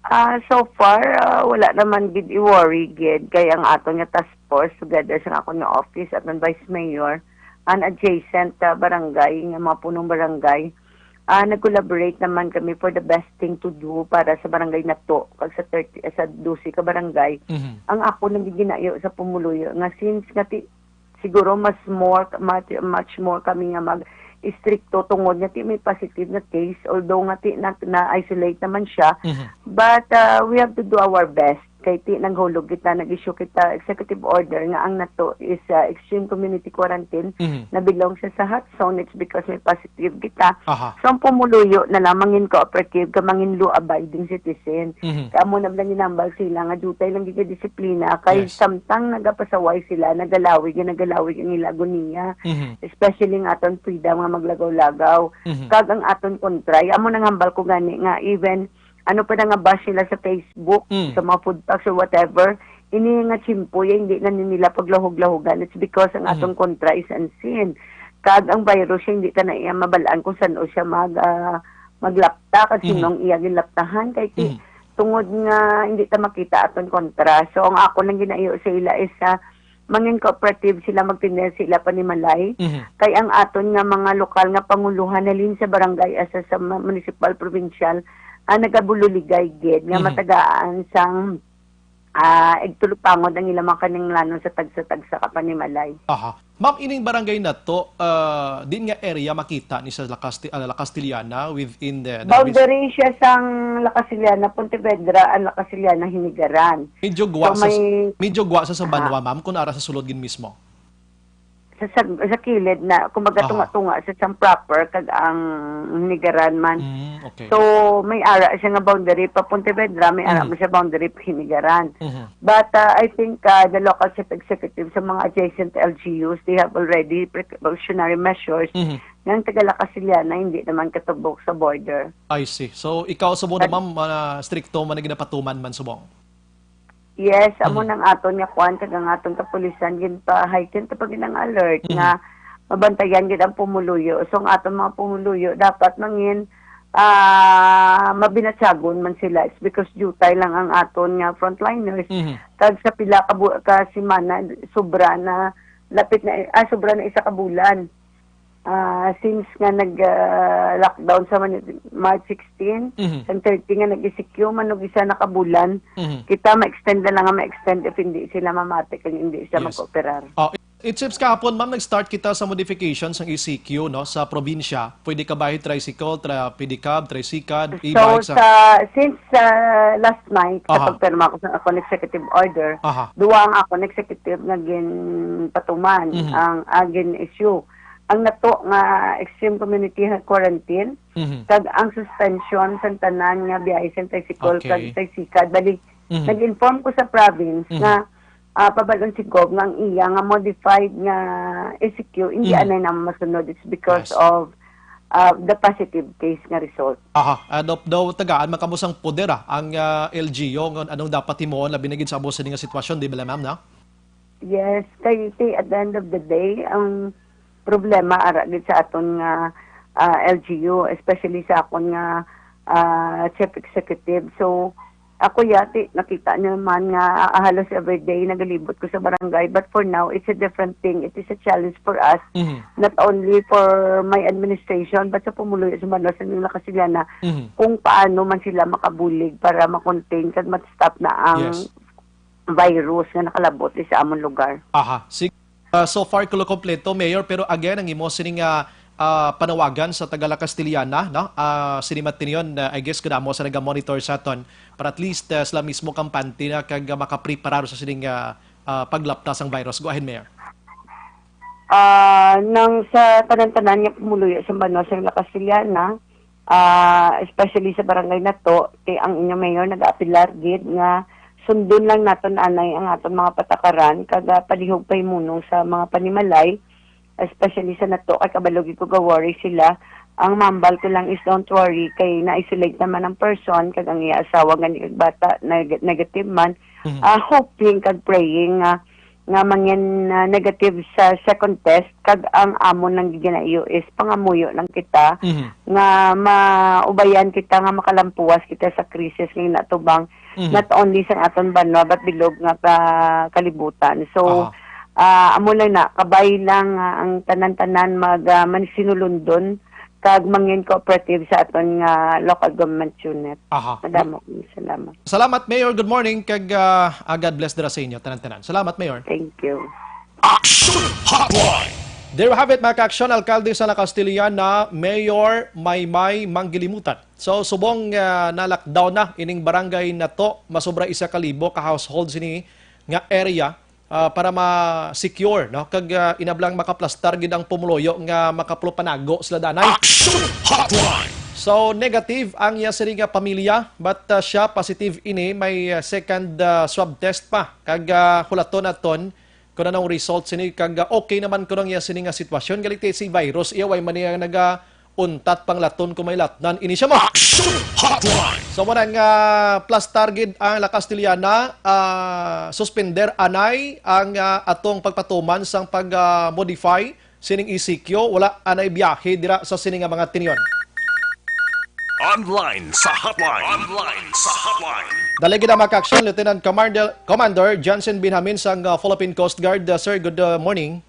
Ah, so far, ah, wala naman gid i-worry gid kay ang aton nga task force together sa akon nga office at ang Vice Mayor, ang adjacent, ah, barangay nga mga punong barangay, ah, nag-collaborate naman kami for the best thing to do para sa barangay nato kag sa thirty, sa dose ka barangay. Mhm. Ang ako nagiginayo sa pumuluyo nga since nga ti-, siguro mas more, much, much more kami nga mag-istrikto tungod nga ti may positive nga case, although nga ti na, na-isolate naman siya. Mhm. But, uh, we have to do our best. Kay ti naghulog kita, nag-issue kita executive order nga ang nato is, uh, extreme community quarantine, Mhm. na belong siya sa hot zone. It's because may positive kita. Aha. So, ang pumuluyo na lang mangin cooperative ka, mangin law-abiding citizen. Mhm. Kay amo na lang ginambal sila nga dutay lang gid disiplina kay Yes. samtang nagapasaway sila, nagalawig nga nagalawig ang ila agoniya. Mhm. Especially ang aton freedom nga maglagaw-lagaw. Mhm. Kag ang aton kontra, amo nang hambal ko gani nga even ano pa na nga bash sila sa Facebook, Mm. sa mga food packs or whatever, ini nga tsimpo ya, hindi na nila paglahog-lahogan. It's because ang Mhm. atong kontra is unseen. Kag ang virus ya, hindi ta na iya mabalaan kung san-o siya mag, ah, maglapta, kag Mhm. sino ang iya ginlaptahan. Kay ti-, Mhm. tungod nga hindi ta makita aton kontra. So, ang ako lang ginayo sa ila is, ah, mangin cooperative sila, magtindera sa ila panimalay. Mhm. Kay ang aton nga mga lokal nga panguluhan, halin sa barangay, asa sa ma-, municipal, provincial, ang nagabuliligay gid nga Mhm. matagaan sang, ah, igtulupangod ang ilang mga kinahanglanon sa tagsa-tagsa ka panimalay. Aha. Ma'am, ining barangay na to, ah, din nga area makita ni sa La Casti-, ah, La Castellana within the, the Boundary siya sang La Castellana, Pontevedra, ang La Castellana, Hinigaran. Medyo gwa So, sa, may medyo gwa sa, sa Aha. banwa, ma'am, kung ara sa sulod gid mismo. Sa, sa, sa kilid na, kumbaga, Aha. tunga-tunga sa sang proper, kag ang Hinigaran man. Mm, okay. So, may ara siya nga boundary pa Pontevedra, may ara Mhm. mo siya boundary pa Hinigaran. Mhm. But, uh, I think, uh, the local chief executive sa mga adjacent L G Us, they have already precautionary measures Mhm. nga ang taga La Castellana hindi naman katubok sa border. I see. So, ikaw subong na, Kag- ma'am, ah, strikto man ang ginapatuman man subong? Yes, amo Mhm. nang aton nga kuan, kag ang aton kapulisan, ginpa-heighten ta pa gid ang alert Mhm. nga mabantayan gid ang pumuluyo. So, ang aton mga pumuluyo dapat mangin, ah, mabinatsagon man sila. It's because dutay lang ang aton nga frontliners. Mhm. Kag sa pila ka bu-, ka semana, sobra na, lapit na, ah, sobra na isa ka bulan. Ah, since nga nag, ah, lockdown sa Mani-, March sixteen, Mhm. sang thirty nga nag-E C Q man og isa na ka bulan, Mhm. kita ma-extend na lang nga ma-extend if hindi sila mamati kag hindi sila Yes. mag-operar. Oh, it seems kahapon, ma'am, nag-start kita sa modification sang E C Q, no, sa probinsya. Pwede ka bahi tricycle, tra-, pedicab, tricycad, So, e-bike sa sa, since, ah, last night, sa Aha. pagpirma ko sa akong executive order, Aha. duwa ang akong executive nga ginpatuman, Mhm. ang, ah, gin-issue. Ang nato nga extreme community quarantine, Mhm. kag ang suspension sa tanan nga biyahe sa tricycle Okay. kag tricycad. Bali, Mhm. nag-inform ko sa province Mhm. nga, ah, pabalon si Gov nga ang iya nga modified nga E C Q, hindi Mhm. anay na masunod. It's because Yes. of, ah, the positive case nga result. Aha, ah, daw, daw tagaan man kamo sang poder, ah, ang, ah, L G U, ngon anong dapat himuon, labi na gid sa amo sini nga sitwasyon, di ba, ma'am, no? Yes, kay ti, at the end of the day, ang problema ara gid sa aton nga, ah, L G U, especially sa akon nga, ah, chief executive. So, ako yati, nakita niyo man nga, ah, halos everyday nagalibot ko sa barangay. But for now, it's a different thing. It is a challenge for us, Mhm. not only for my administration, but sa pumuluyo sa banwa sa La Castellana, Mhm. kung paano man sila makabulig para ma-contain kag ma-stop na ang Yes. virus nga nakalabot di sa amon lugar. Aha. Sig-, ah, so far, kulo kompleto, Mayor, pero again, ang imo sining, ah, ah, panawagan sa taga La Castellana, no? Ah, sini Matinion, ah, I guess, kadamo sa naga-monitor sa aton, para at least, ah, sila mismo kampante na kag, ah, makapreparar sa sining, ah, ah, paglapta sang virus. Go ahead, Mayor. Ah, nang sa tanan-tanan nga pumuluyo sa banwa sa La Castellana, ah, especially sa barangay nato, kay ang inyong mayor nag-aapelar gid nga sundon lang naton anay ang aton mga patakaran kag, ah, palihog pahimunong sa mga panimalay, especially sa nato, kay kabalo gid ko ga-worry sila. Ang mambal ko lang is don't worry kay na-isolate naman ang person kag ang iya asawa gani kag bata neg-, negative man. Mhm. Ah, hoping kag praying nga nga mangin, ah, negative sa second test, kag ang amon lang ginaiyo is pangamuyo lang kita Mhm. nga maubayan kita, nga makalampuwas kita sa krisis nga ginatubang, Mhm. not only sa aton banwa but bilog nga ka-, kalibutan. So, Aha. ah, amo lang na, kabay lang, ah, ang tanan-tanan mag, ah, mansinulundon kag mangin cooperative sa aton nga local government unit. Aha. Madamo kami salamat. Salamat, Mayor. Good morning, kag, ah, ah, God bless dira sa inyo, tanan-tanan. Salamat, Mayor. Thank you. Action Hotline! There you have it, mga ka-aksyon, alkalde sa La Castellana, Mayor Maymay Manggilimutan. So, subong, ah, na-lockdown na ining barangay na to, masobra isa ka libo ka household sini nga area, ah, para ma-secure, no? Kag, ah, inablang makaplastar gid ang pumuluyo nga makapulupanago sila danay. Action Hotline! So, negative ang iya sini nga pamilya, but, ah, siya positive ini, may, ah, second, ah, swab test pa. Kag, ah, hulaton naton kung anong result sini, kag, ah, okay naman kuno ang iya sini nga sitwasyon. Gali ti si virus, iya way man niya naga-, untat panglaton kung may latnan ini siya mo. Action Hotline! So, muna nga plastar gid ang La Castellana, ah, suspender anay ang, ah, atong pagpatuman sang pag, ah, modify sining E C Q. Wala anay biyahe dira sa sini nga mga tinyon. Online sa hotline. Online sa hotline. Dali gid ang mga ka-aksyon, Lieutenant Commander, Commander Johnson Benjamin sang, ah, Philippine Coast Guard. Ah, sir, good, ah, morning.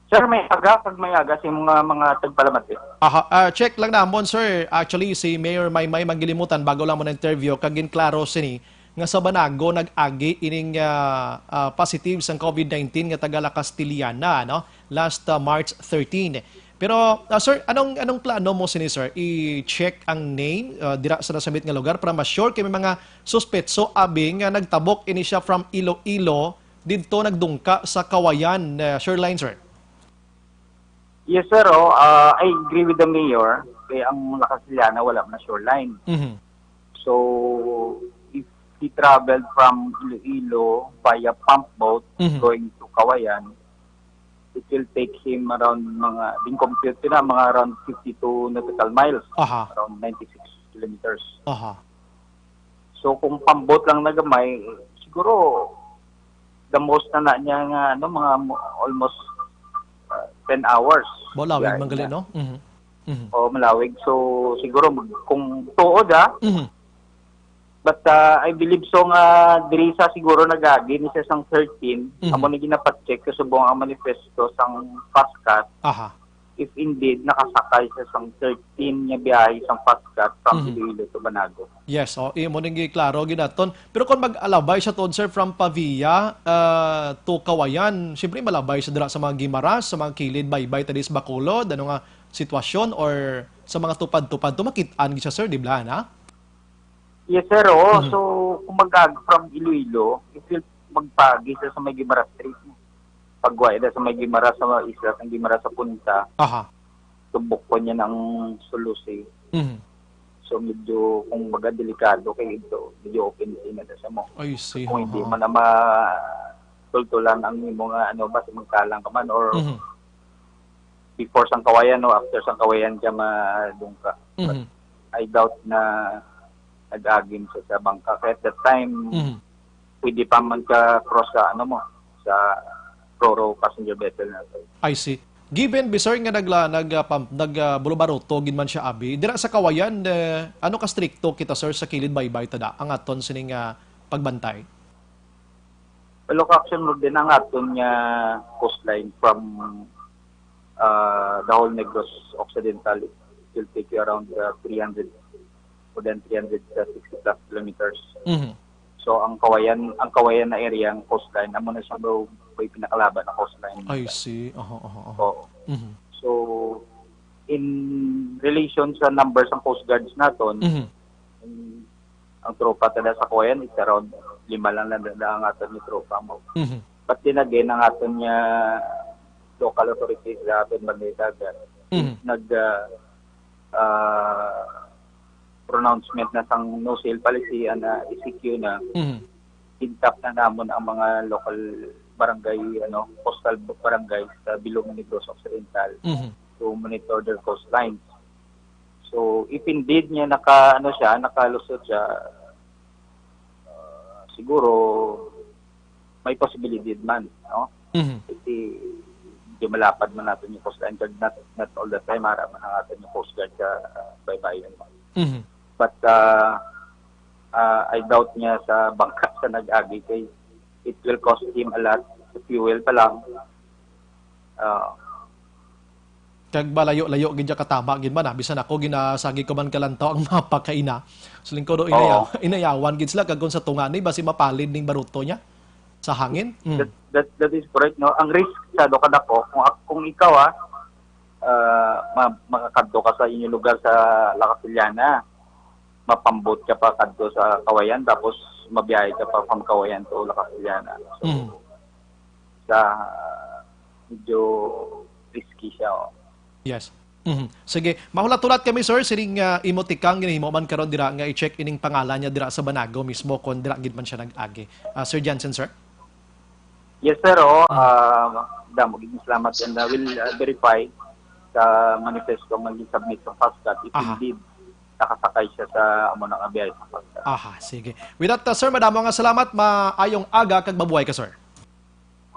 Sir, may aga, kag may aga sa mga, mga tagpalamati. Aha, ah, check lang namon, sir. Actually, si Mayor Maymay Manggilimutan, bago lang mo na-interview, kag ginklaro sini nga sa Banago nag-agi ining, ah, ah, positive sang covid nineteen nga taga La Castellana, no? Last, ah, March thirteen. Pero, ah, sir, anong, anong plano mo sini, sir? I-check ang name, ah, dira sa nasambit nga lugar para ma-sure kay may mga suspetso abi nga nagtabok ini siya from Iloilo didto nagdungka sa Kawayan, ah, Shoreline, sir? Yes, sir. Oh, ah, I agree with the mayor. Kay ang La Castellana wala man na shoreline. Mhm. So, if he traveled from Iloilo via pump boat Mhm. going to Kawayan, it will take him around mga, din compute na, mga around fifty-two nautical miles, Aha. around ninety-six kilometers. Aha. So, kung pambot lang na gamay, siguro, the most na na niya nga, ano, mga mo-, almost, uh, ten hours. Malawig Yeah, man gali, yeah. no? Mhm. Mhm. O, malawig. So, siguro, mag-, kung tuod, ah. Mhm. But, uh, I believe so nga diri sa siguro nagagi ni siya sang thirteen, Mhm. amo ni ginapacheck sa subong ang manifesto sang FASTCAT. Aha. If indeed nakasakay siya sang thirteen nga biyahe sang FASTCAT from Mhm. Iloilo to Banago. Yes, oh, imo ning giklaro ginaton. Pero kung mag-alabay siya tuod, sir, from Pavia, ah, to Kawayan, syempre malabay siya dira sa mga Guimaras, sa mga kilid, baybay, tadi sa Bacolod, ano nga sitwasyon, or sa mga tupad-tupad, to makit-an gid siya, sir, di ba, na? Yes, sir, oo. Mhm. So, kumbaga, from Iloilo, if you magpaagi siya sa may Guimaras Street, pagwa ida sa may Guimaras, sa mga isla sang Guimaras sa punta, Aha. Subok ko niya ng sulusi. Mhm. So, medyo, kung baga, delikado kay ito, medyo open din na sa mo. I see, Kung hindi aha. man na matultulan ang imo nga, ano, basta magkalang ka man or Mhm. before sang Kawayan o after sang Kawayan ka madungka. But Mhm. I doubt na nag-agim sa, sa bangka. Kaya at that time, Mhm. pwede pa man ka cross sa, ano mo, sa Roro passenger vessel nato. I see. Given, bi, sir, nga nagla-, nag, ah, pam-, nag, ah, bulubaroto gid man siya, abi, dira sa Kawayan, eh, ano ka strikto kita, sir, sa kilid baybay tada ang aton sining, ah, pagbantay? Well, look, action mo din ang aton nga coastline from, ah, the whole Negros Occidental. It will take you around, ah, three hundred, more than three hundred sixty plus kilometers. Mhm. So, ang Kawayan, ang Kawayan na area, ang coastline, amo na siya, bro, may pinakalaban na coastline. I see. Aha, aha, aha. Oo. Mhm. So, in relation sa numbers ng Coast Guards naton, Mhm. ang, ang tropa tada sa Kawayan is around lima lang na, na ang aton ni tropa mo. Mhm. But then again, ang aton nga local authorities sa aton Banday Dagat, Mhm. nag, ah, ah, pronouncement na sang no sail policy and, ah, E C Q na, Mhm. intap na namon ang mga local barangay, ano, coastal barangay sa Bilog Negros Occidental Mhm. to monitor their coastlines. So, if indeed niya naka, ano siya, nakalusot siya, ah, siguro may posibilidad man, no? Mhm. Kasi di malapad man natin yung coastline, kag not, not all the time, ara man ang atin yung Coast Guard sa, ah, baybayon. Mhm. But, ah, ah, I doubt niya sa bangka sa nag-agi kay it will cost him a lot. Sa fuel pa lang. Ah, Kag malayo-layo gid ya katama gid man, ah. Bisan ako, ginasagi ko man kalantaw ang mapa kaina. Sa lingkod, oh, inaya-, Oo. inayawan gid sila kag kung sa tunga ni, basi mapalid ning baruto niya sa hangin. Mm. That, that, that is correct, no? Ang risk sa do kadako, kung ak-, kung ikaw, ah, ah, ma-, makakadto ka sa inyong lugar sa La Castellana, mapambot ka pa kadto sa Kawayan, tapos mabiyahe ka pa from Kawayan to La Castellana. So, Mm. sa, medyo risky siya, oh. Yes. Mhm. Sige, mahulat-hulat kami, sir, sining, ah, imo tikang ginahimo man karon dira nga i-check ining pangalan niya dira sa Banago mismo, kon dira gid man siya nag-agi. Ah, Sir Jansen, sir? Yes, sir, oh. Mhm. Ah, damo gid salamat, and I will, ah, verify sa manifesto nga gi-submit sa FASTCAT if Aha. indeed nakasakay siya sa amo na nga biyahe sa FASTCAT. Aha, sige. With that, uh, sir, madamo nga salamat. Maayong aga kag mabuhay ka, sir.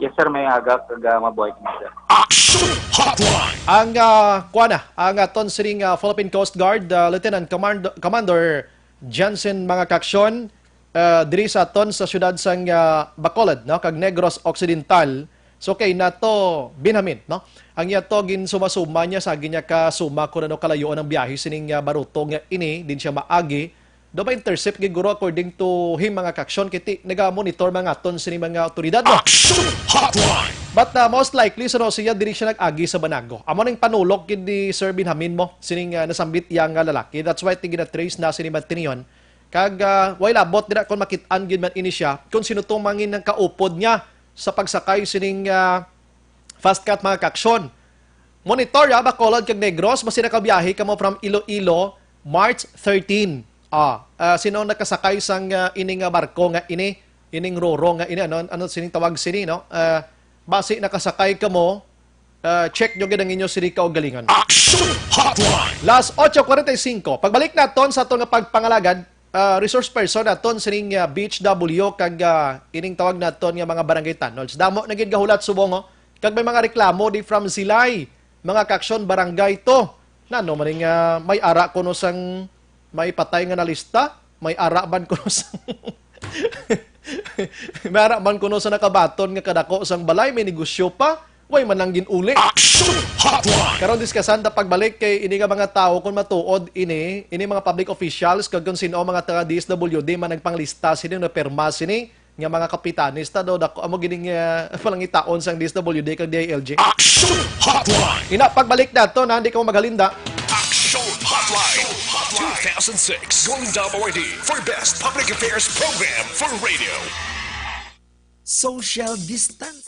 Yes, sir, may aga kag, uh, mabuhay ka, sir. Action Hotline! Ang, uh, kuha na, ang aton sining, uh, Philippine Coast Guard, uh, Lieutenant Command-, Commander Jansen, mga kaaksyon, uh, diri sa aton sa siyudad sang, uh, Bacolod, no, kag Negros Occidental. So, kay nato, Benjamin, no? Ang iya to, ginsumasuma niya sa agi niya ka suma kung ano kalayo ang biyahe sining, ah, baruto nga ini, din siya maagi. Do ma-intercept gid guro according to him, mga kaaksyon, kiti naga-monitor man naton sini mga awtoridad, no? Action Hotline! But, ah, most likely, so, no, siya diri siya nag-agi sa Banago. Amo ning panulok gid ni Sir Benjamin mo, sining, ah, nasambit iya nga lalaki. That's why ti gina-trace na sini Mantinion. Kag, ah, way labot dira kung makit-an gid man ini siya, kung sino tong mangin ang kaupod niya sa pagsakay sining, ah, FASTCAT, mga kaaksyon. Monitor, ah, Bacolod kag Negros, basi nakabiyahe kamo from Iloilo, March thirteen. Ah, ah, sino nakasakay sang, ah, ini nga barko nga ini, ining roro nga ini, ano, ano sining tawag sini, no? Ah, basi nakasakay kamo, ah, check nyo gid ang inyo sini kaugalingon. Action Hotline! Las ocho cuarenta y cinco. Pagbalik naton sa aton nga pagpangalagad, ah, resource person naton sining, ah, B H W kag, ah, ining tawag naton nga mga barangay tannods. Damo na gid gahulat subong, oh. Kag may mga reklamo di from Silay, mga kaaksyon, barangay to. Nano man ning, ah, may ara kuno sang may patay nga nalista, may ara man kuno sang may ara man kuno sa nakabaton nga kadako sang balay, may negosyo pa, way man lang gin-uli. Action Hotline! Karon, diskasan ta pagbalik kay ini nga mga tawo, kung matuod ini, ini mga public officials, kag kung sino ang mga taga D S W D man nagpanglista sini, nagpirma sini, nga mga kapitanes ta do, dako amo gining, ah, palangitaon sang D S W D kag D I L G. Action Hotline! Ina, pagbalik nato na, hindi ka mo maghalinda. Action Hotline two thousand six Golden Dome Awardee for Best Public Affairs Program for Radio. Social distance.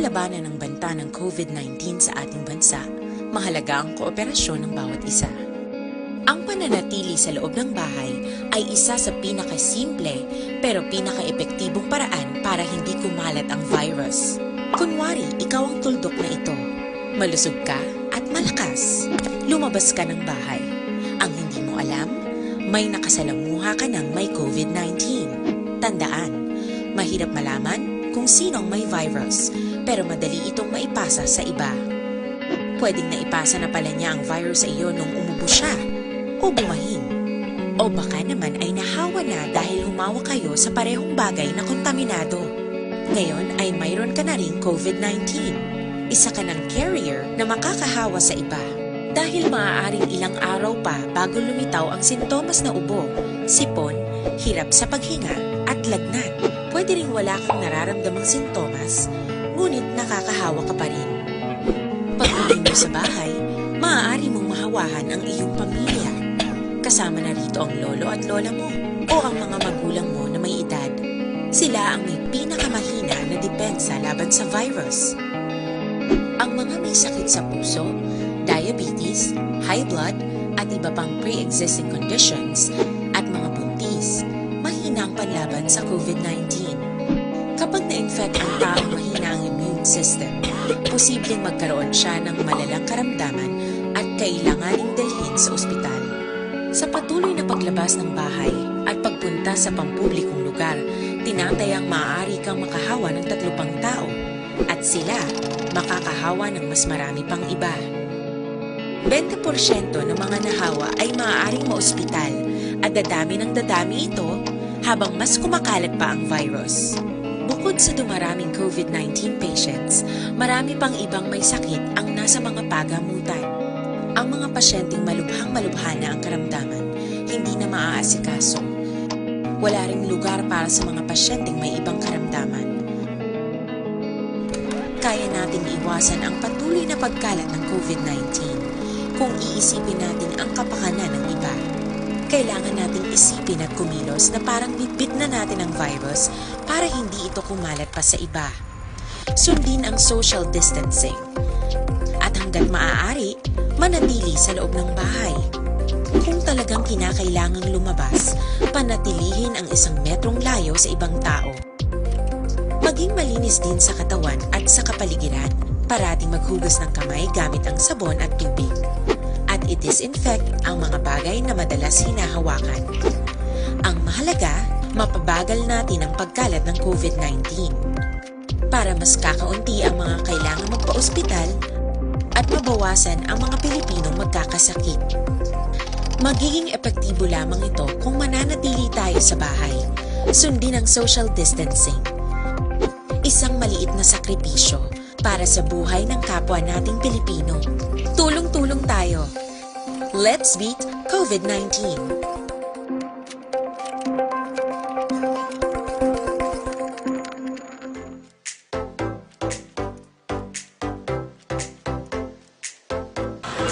labanan ang banta ng COVID nineteen sa ating bansa, mahalaga ang kooperasyon ng bawat isa. Ang pananatili sa loob ng bahay ay isa sa pinakasimple pero pinakaepektibong paraan para hindi kumalat ang virus. Kunwari, ikaw ang tuldok na ito. Malusog ka at malakas. Lumabas ka ng bahay. Ang hindi mo alam, may nakasalamuha ka ng may COVID nineteen. Tandaan, mahirap malaman kung sino ang may virus, pero madali itong maipasa sa iba. Pwedeng naipasa na pala niya ang virus sa iyo nung umubo siya o bumahin. O baka naman ay nahawa na dahil humawak kayo sa parehong bagay na kontaminado. Ngayon ay mayroon ka na ring COVID nineteen. Isa ka ng carrier na makakahawa sa iba. Dahil maaaring ilang araw pa bago lumitaw ang sintomas na ubo, sipon, hirap sa paghinga, at lagnat. Pwede ring wala kang nararamdamang sintomas, ngunit nakakahawa ka pa rin. Pag-uwi mo sa bahay, maaari mong mahawahan ang iyong pamilya. Kasama na rito ang lolo at lola mo o ang mga magulang mo na may edad. Sila ang may pinakamahina na depensa laban sa virus. Ang mga may sakit sa puso, diabetes, high blood, at iba pang pre-existing conditions, at mga buntis, mahina ang panlaban sa COVID nineteen. Kapag na-infect ang taong mahina ang immune system, posibleng magkaroon siya ng malalang karamdaman at kailanganing dalhin sa ospital. Sa patuloy na paglabas ng bahay at pagpunta sa pampublikong lugar, tinatayang maaari kang makahawa ng tatlo pang tao at sila makakahawa ng mas marami pang iba. Bente porsyento ng mga nahawa ay maaaring maospital at dadami ng dadami ito habang mas kumakalat pa ang virus. Bukod sa dumaraming COVID nineteen patients, marami pang ibang may sakit ang nasa mga pagamutan. Ang mga pasyenteng malubhang-malubha na ang karamdaman, hindi na maaasikaso. Wala ring lugar para sa mga pasyenteng may ibang karamdaman. Kaya nating iwasan ang patuloy na pagkalat ng COVID nineteen kung iisipin natin ang kapakanan ng iba. Kailangan nating isipin at kumilos na parang bitbit na natin ang virus para hindi ito kumalat pa sa iba. Sundin ang social distancing. At hanggat maaari, manatili sa loob ng bahay. Kung talagang kinakailangang lumabas, panatilihin ang isang metrong layo sa ibang tao. Maging malinis din sa katawan at sa kapaligiran. Parating maghugas ng kamay gamit ang sabon at tubig. At i-disinfect ang mga bagay na madalas hinahawakan. Ang mahalaga, mapabagal natin ang pagkalat ng COVID nineteen. Para mas kakaunti ang mga kailangang magpaospital at mabawasan ang mga Pilipinong magkakasakit. Magiging epektibo lamang ito kung mananatili tayo sa bahay. Sundin ang social distancing. Isang maliit na sakripisyo para sa buhay ng kapwa nating Pilipino. Tulong-tulong tayo. Let's beat COVID nineteen.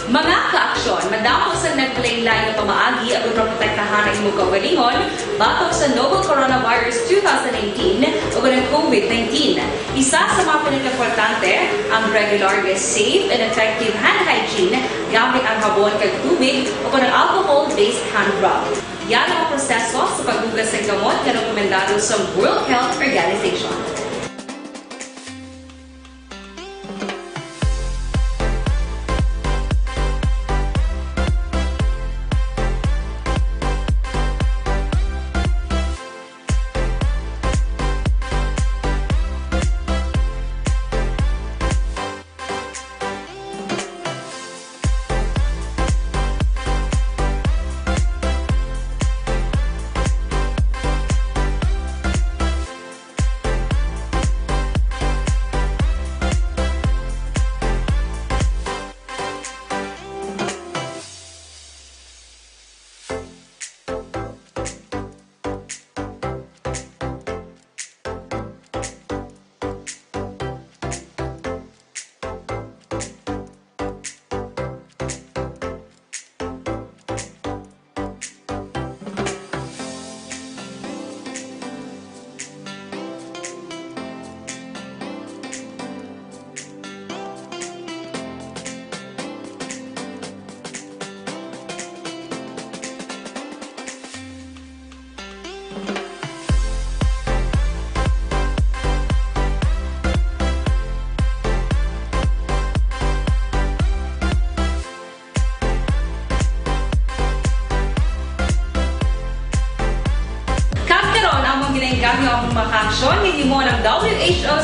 Mga ka-aksyon, madamo sang nagpalain-lain nga pamaagi aron maprotektahan ang imo kaugalingon batok sa novel coronavirus two thousand nineteen o ang COVID nineteen. Isa sa mga pinakaimportante ang regular nga safe and effective hand hygiene gamit ang habon kag tubig o ang alcohol-based hand rub. Yara ang proseso sa paghugas sang kamot nga rekomendado sa World Health Organization.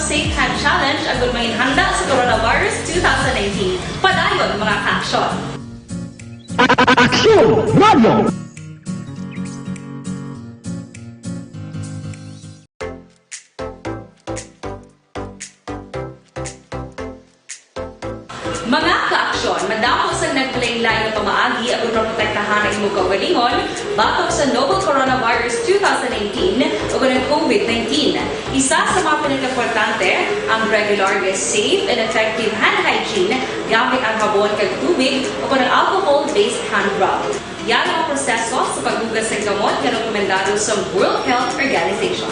Safe Hand Challenge agud mangin handa sa coronavirus two thousand nineteen. Padayon, mga ka-aksyon! Aksyon! Radyo! Mga ka-aksyon, madamo sang naglain-lain nga pamaagi agud maprotektahan ang imong kaugalingon batok sa novel coronavirus two thousand nineteen ug ang COVID nineteen. Isa sa mga pinakaimportante ang regular nga safe and effective hand hygiene gamit ang habon kag tubig o kon ang alcohol-based hand rub. Yara ang proseso sa paghugas sang kamot nga rekomendado sa World Health Organization.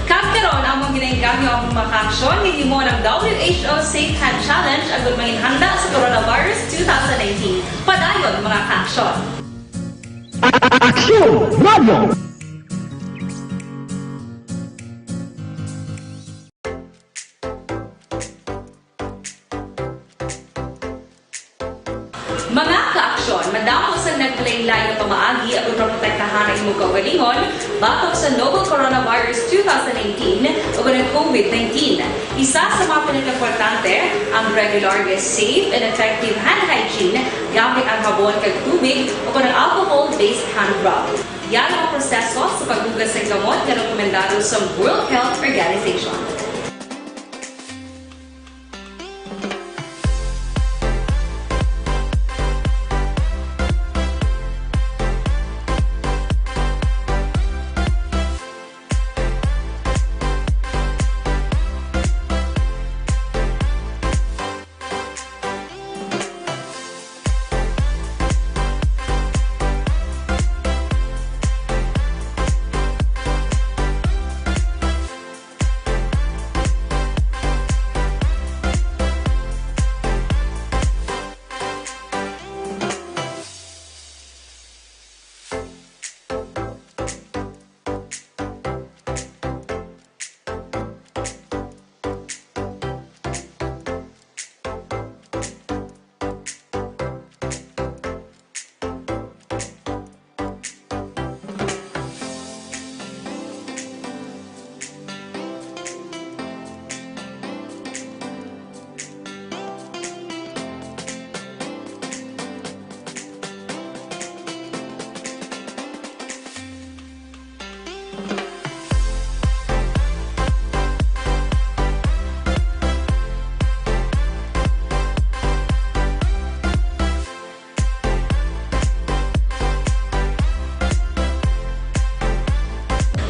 Kag karon, among ginaengganyo ang mga ka-aksyon nga himuon ang W H O Safe Hand Challenge agud mangin handa sa coronavirus two thousand nineteen. Padayon, mga ka-aksyon. Aksyon! Radyo! Mga ka-aksyon, madamo sang naglain-lain nga pamaagi agud maprotektahan ang imong kaugalingon batok sa novel coronavirus two thousand nineteen ug ang COVID nineteen. Isa sa mga pinakaimportante ang regular nga safe and effective hand hygiene gamit ang habon kag tubig o kon ang alcohol-based hand rub. Yara ang proseso sa paghugas sang kamot nga rekomendado sa World Health Organization.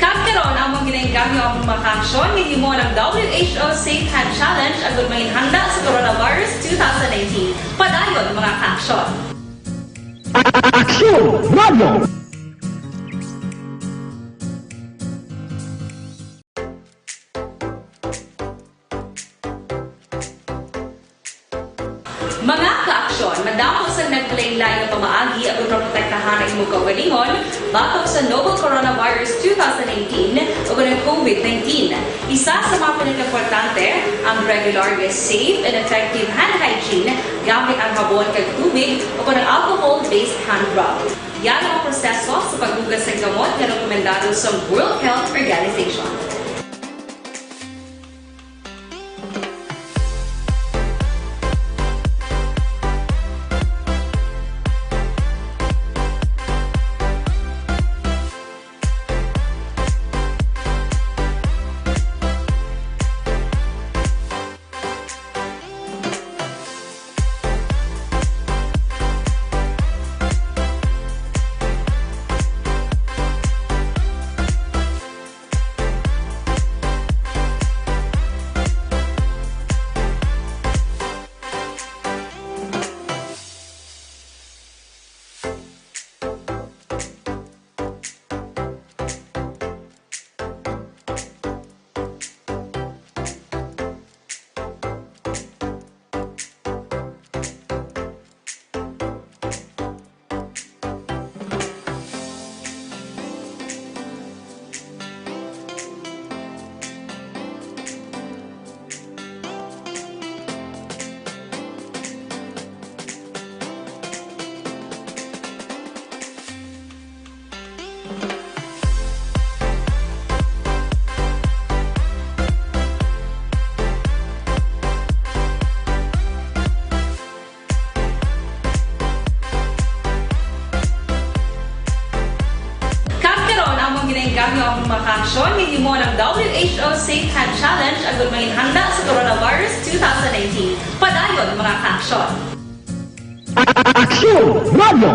Kag karon, among ginaengganyo ang mga ka-aksyon nga himuon ang W H O Safe Hand Challenge agud mangin handa sa coronavirus two thousand nineteen. Padayon, mga ka-aksyon. Aksyon! Radyo! Mga kaaksyon, madamo sang naglain-lain nga pamaagi aron maprotektahan ang imong kaugalingon batok sa novel coronavirus two thousand nineteen ug ang COVID nineteen. Isa sa mga pinakaimportante ang regular nga safe and effective hand hygiene gamit ang habon kag tubig o ang alcohol-based hand rub. Yara ang proseso sa paghugas sang kamot nga rekomendado sa World Health Organization. Kag karon, among ginaengganyo ang mga kaaksyon nga himo ng W H O Safe Hand Challenge agud manginhanda sa coronavirus two thousand nineteen. Padayon, mga kaaksyon. Aksyon Radio!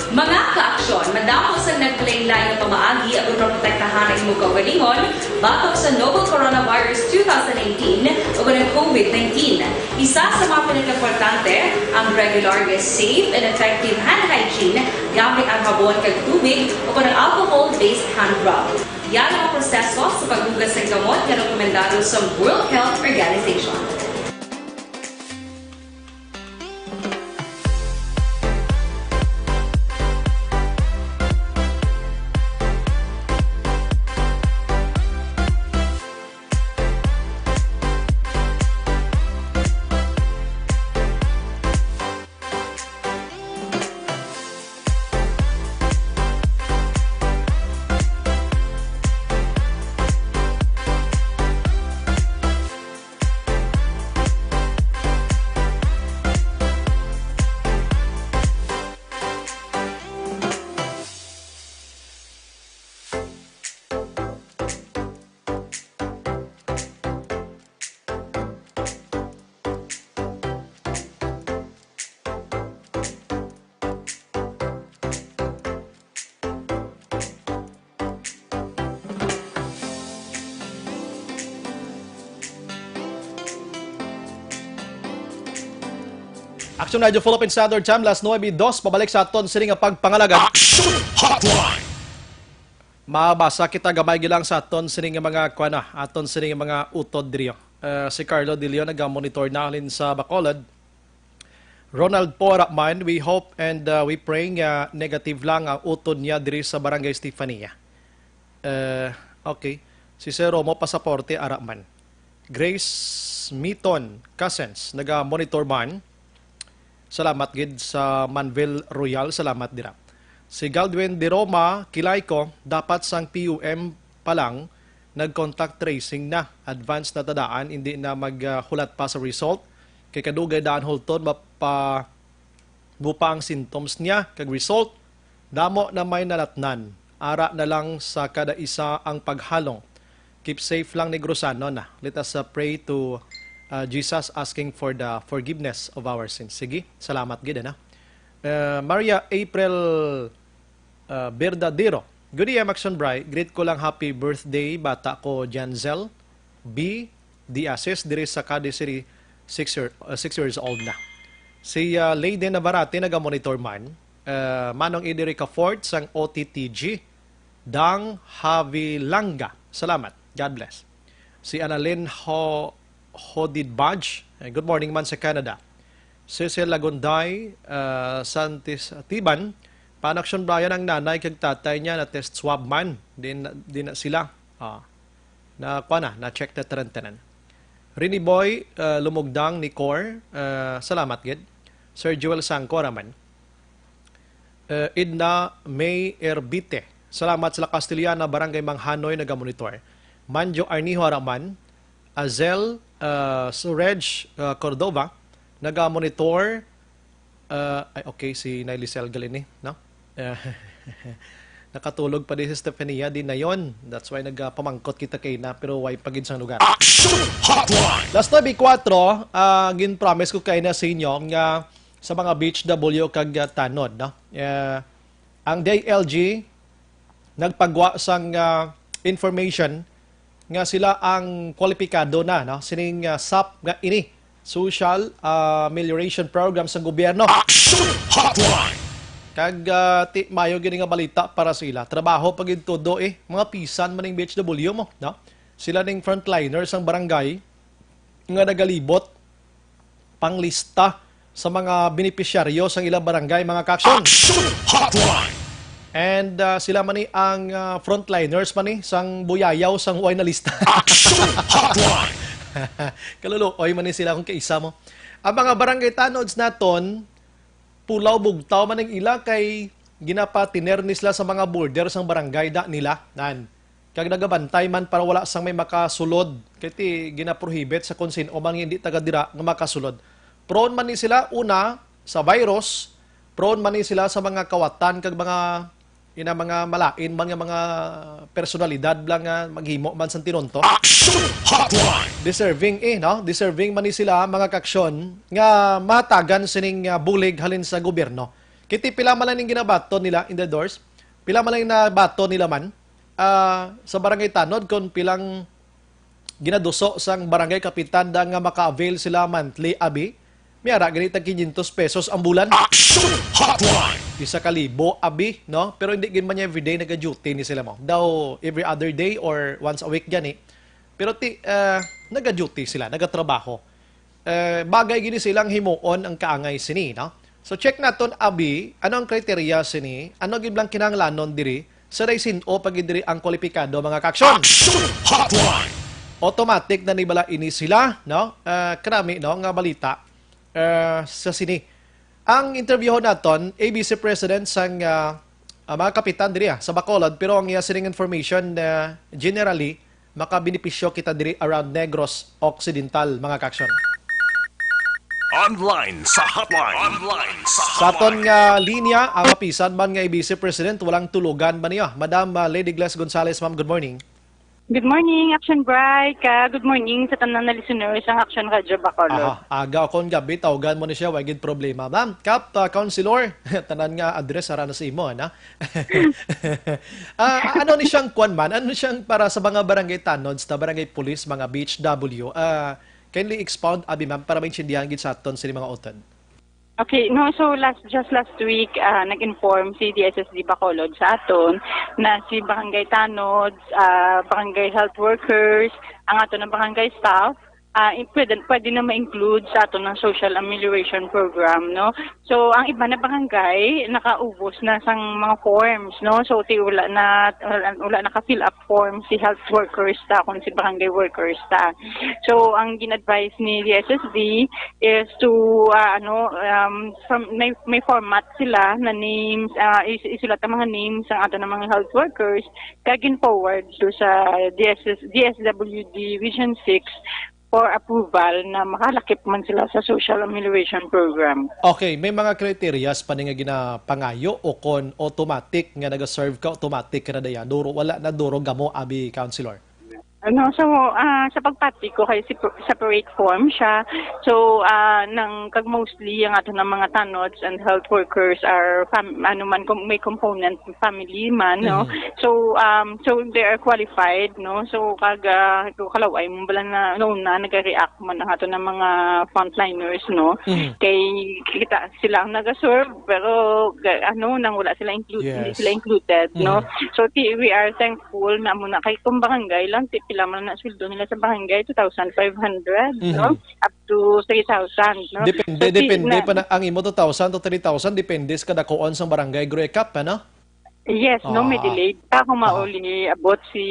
Mga kaaksyon, madamo sang naglain-lain nga pamaagi aron maprotektahan ang imong kaugalingon batok sa novel coronavirus two thousand nineteen ug ang COVID nineteen. Isa sa mga pinakaimportante ang regular nga safe and effective hand hygiene gamit ang habon kag tubig o ang alcohol-based hand rub. Yara ang proseso sa paghugas sang kamot nga rekomendado sa World Health Organization. Action Radio Philippine Standard Time, las nuebe dos, pabalik sa aton sini nga pagpangalagad. Action Hotline! Mabasa kita gamay gilang sa aton sini nga mga, kuwan na, aton sini nga mga utod diri. Eh, si Carlo De Leon nagamonitor na halin sa Bacolod. Ronald po, ara man, we hope and, uh, we pray nga negative lang ang utod niya diri sa Barangay Stefania. Eh, okay. Si Sir Romo Pasaporte, ara man. Grace Miton Cousins, naga-monitor man. Salamat gid sa Manville Royal, salamat dira. Si Galdwin De Roma, kilay ko, dapat sang P U M pa lang nag-contact tracing na. Advance na ta daan, hindi na maghulat pa sa result. Kay kadugay daan hulton mapa-, mo pa ang symptoms niya kag result. Damo na may nalatnan. Ara na lang sa kada isa ang paghalong. Keep safe lang, Negrosanon. Let us, uh, pray to, uh, Jesus, asking for the forgiveness of our sins. Sige, salamat gid, ano? Uh, Maria April, uh, Verdadero. Good day, M Action Bri. Greet ko lang happy birthday, bata ko, Janzel B Diasis, diri sa Cadiz City, six year, uh, six years old na. Si, uh, Lady Navarrete naga-monitor man. uh, Manong Ederica Fort sang O T T G, Dang Havilanga. Salamat. God bless. Si Annalyn Ho-, Hodidbaj, eh, good morning man sa Canada. Cecil Lagunday, uh, Santis Tiban, Panaksyon Brian, ang nanay kag tatay niya na test swab man. Din, din na sila. Ah, na, kuwan na, na-check na tanan-tanan. Rini Boy, uh, Lumugdang, Nicor, uh, salamat gid. Sir Joel Sangko, raman. Uh, Edna May Erbite, salamat sa La Castellana, Barangay Manghanoy, nagamonitor. Manjo Arnijo, raman. Azel, uh, Surej, uh, Cordova, nagamonitor. Uh, ay, okay, si Nay Lisel gali ni, no? Uh, nakatulog pa di si Stefania di na yon. That's why nagpamangkot kita kay na, pero way pa gid sang lugar. Action Hotline! Last time, B four, ah, gin-promise ko kay na sa inyo nga sa mga B H W kag, ah, tanod, no? Ah, ang D I L G nagpagwa sang, ah, information nga sila ang kwalipikado na, no, sining, ah, sap nga ini, Social Amelioration Program sang gobyerno. Action Hotline! Kag, ah, ti, mayo gini nga balita para sa ila. Trabaho pa gid todo, eh. Mga pisan man ning B H W mo, no? Sila ning frontliner sang barangay nga nagalibot panglista sa mga benepisyaryo sang ilang barangay, mga kaaksyon. Action Hotline! And, ah, sila man ni ang, ah, frontliners man ni sang buyayaw sang way nalista. Action Hotline! Kaluluoy man ni sila kung kaisa mo. Ang mga barangay tanods naton, pulaw bugtaw man ang ila kay ginapatiner ni sila sa mga border sang barangay da nila. Nan. Kag nagabantay man para wala sang may makasulod. Kay ti ginaprohibit sa kung sin-o man nga hindi taga dira nga makasulod. Prone man ni sila, una, sa virus, prone man ni sila sa mga kawatan kag mga, ina, mga malain man nga mga personalidad lang nga maghimo man sang tinunto. Action Hotline! Deserving, eh, no? Deserving man ni sila, mga kaaksyon, nga matagan sining, ah, bulig halin sa gobyerno. Kay ti pila man lang ning ginabaton nila in the doors, pila man lang nabaton nila man, ah, sa barangay tanod, kung pilang ginaduso sang barangay kapitan da nga maka-avail sila monthly, abi, may ara gani tag quinientos pesos ang bulan. Action Hotline! Isa ka libo, abi, no? Pero hindi gid man niya everyday naga-duty ni sila mo. Daw every other day or once a week gani. Pero ti, ah, naga-duty sila, nagatrabaho. Eh, bagay gid silang himuon ang kaangay sini, no? So, check naton, abi, ano ang kriteriya sini? Ano gid lang kinahanglanon diri? Sa day sin-o pa gid diri ang kwalipikado, mga kaaksyon? Action Hotline! Automatic na ni bala ini sila, no? Eh, karami, no, nga balita, eh, sa sini. Ang interview naton, A B C President sang, ah, ah, mga kapitan diri, ah, sa Bacolod, pero ang iya sining information, ah, generally, makabenepisyo kita diri around Negros Occidental, mga kaaksyon. Online sa hotline. Online sa Sa aton hotline. Nga linya, ang mapisan man nga A B C President, walang tulugan ba niya? Madam, ah, Lady Gles Gonzalez, ma'am, good morning. Good morning, Action Bright, ka good morning sa tanan na listeners sang Action Radio Bacolod. Aha, aga o kon gabi, tawgan mo ni siya, way gid problema. Ma'am, Kap, ah, Councilor, tanan nga address ara na sa imo, ana. Ah, ano ni siyang kwan man? Ano ni siyang para sa mga barangay tanods, ta barangay police, mga B H W? Ah, kindly expound, abi ma'am, para maintindihan gid sa aton sini mga utod. Okay, no, so last, just last week, ah, nag-inform si D S S D Bacolod sa aton na si barangay tanods, ah, barangay health workers, ang aton nga barangay staff, ah, i-, pwede, pwede na ma-include sa aton nga social amelioration program, no? So, ang iba na barangay nakaubos na sang mga forms, no? So, ti wala na, wala, wala naka-fill up form si health workers ta, kung si barangay workers ta. So, ang gin-advise ni D S S D is to, ah, ano, um, from, may, may format sila na names, ah, is-, isulat ang mga names sang aton nga mga health workers, kag gin-forward to sa D S S, D S W D Region six for approval na makalakip man sila sa social amelioration program. Okay, may mga kriterias pa ni nga ginapangayo o kon automatic nga naga-serve ka, automatic ka na daya? Duro, wala na duro gamo, abi, Councilor? Ano, so, ah, sa pagpati ko kay sep-, separate form siya. So, ah, nang kag mostly ang ato ng mga tanods and health workers are fam-, ano man, com-, may component family man, no? Mhm. So, um, so they are qualified, no? So, kag, ah, ko kalaway mo bala na, no, na nag-react man ang ato ng mga frontliners, no? Mhm. Kay kita sila ang nag-serve, pero ga-, ano, nang wala sila included, hindi Yes. sila included, no? Mhm. So, ti-, we are thankful na muna kay kung barangay lang, ti-, pila man na sweldo nila sa barangay, two thousand five hundred, no? Mhm. Up to three thousand, no? Depende, So, ti-, depende na pa na, ang imo two thousand to three thousand, depende sa kadakuan sang barangay, Gro Ecap, ano? Yes, no, may Ah. delayed pa kung Aha. mauli abot si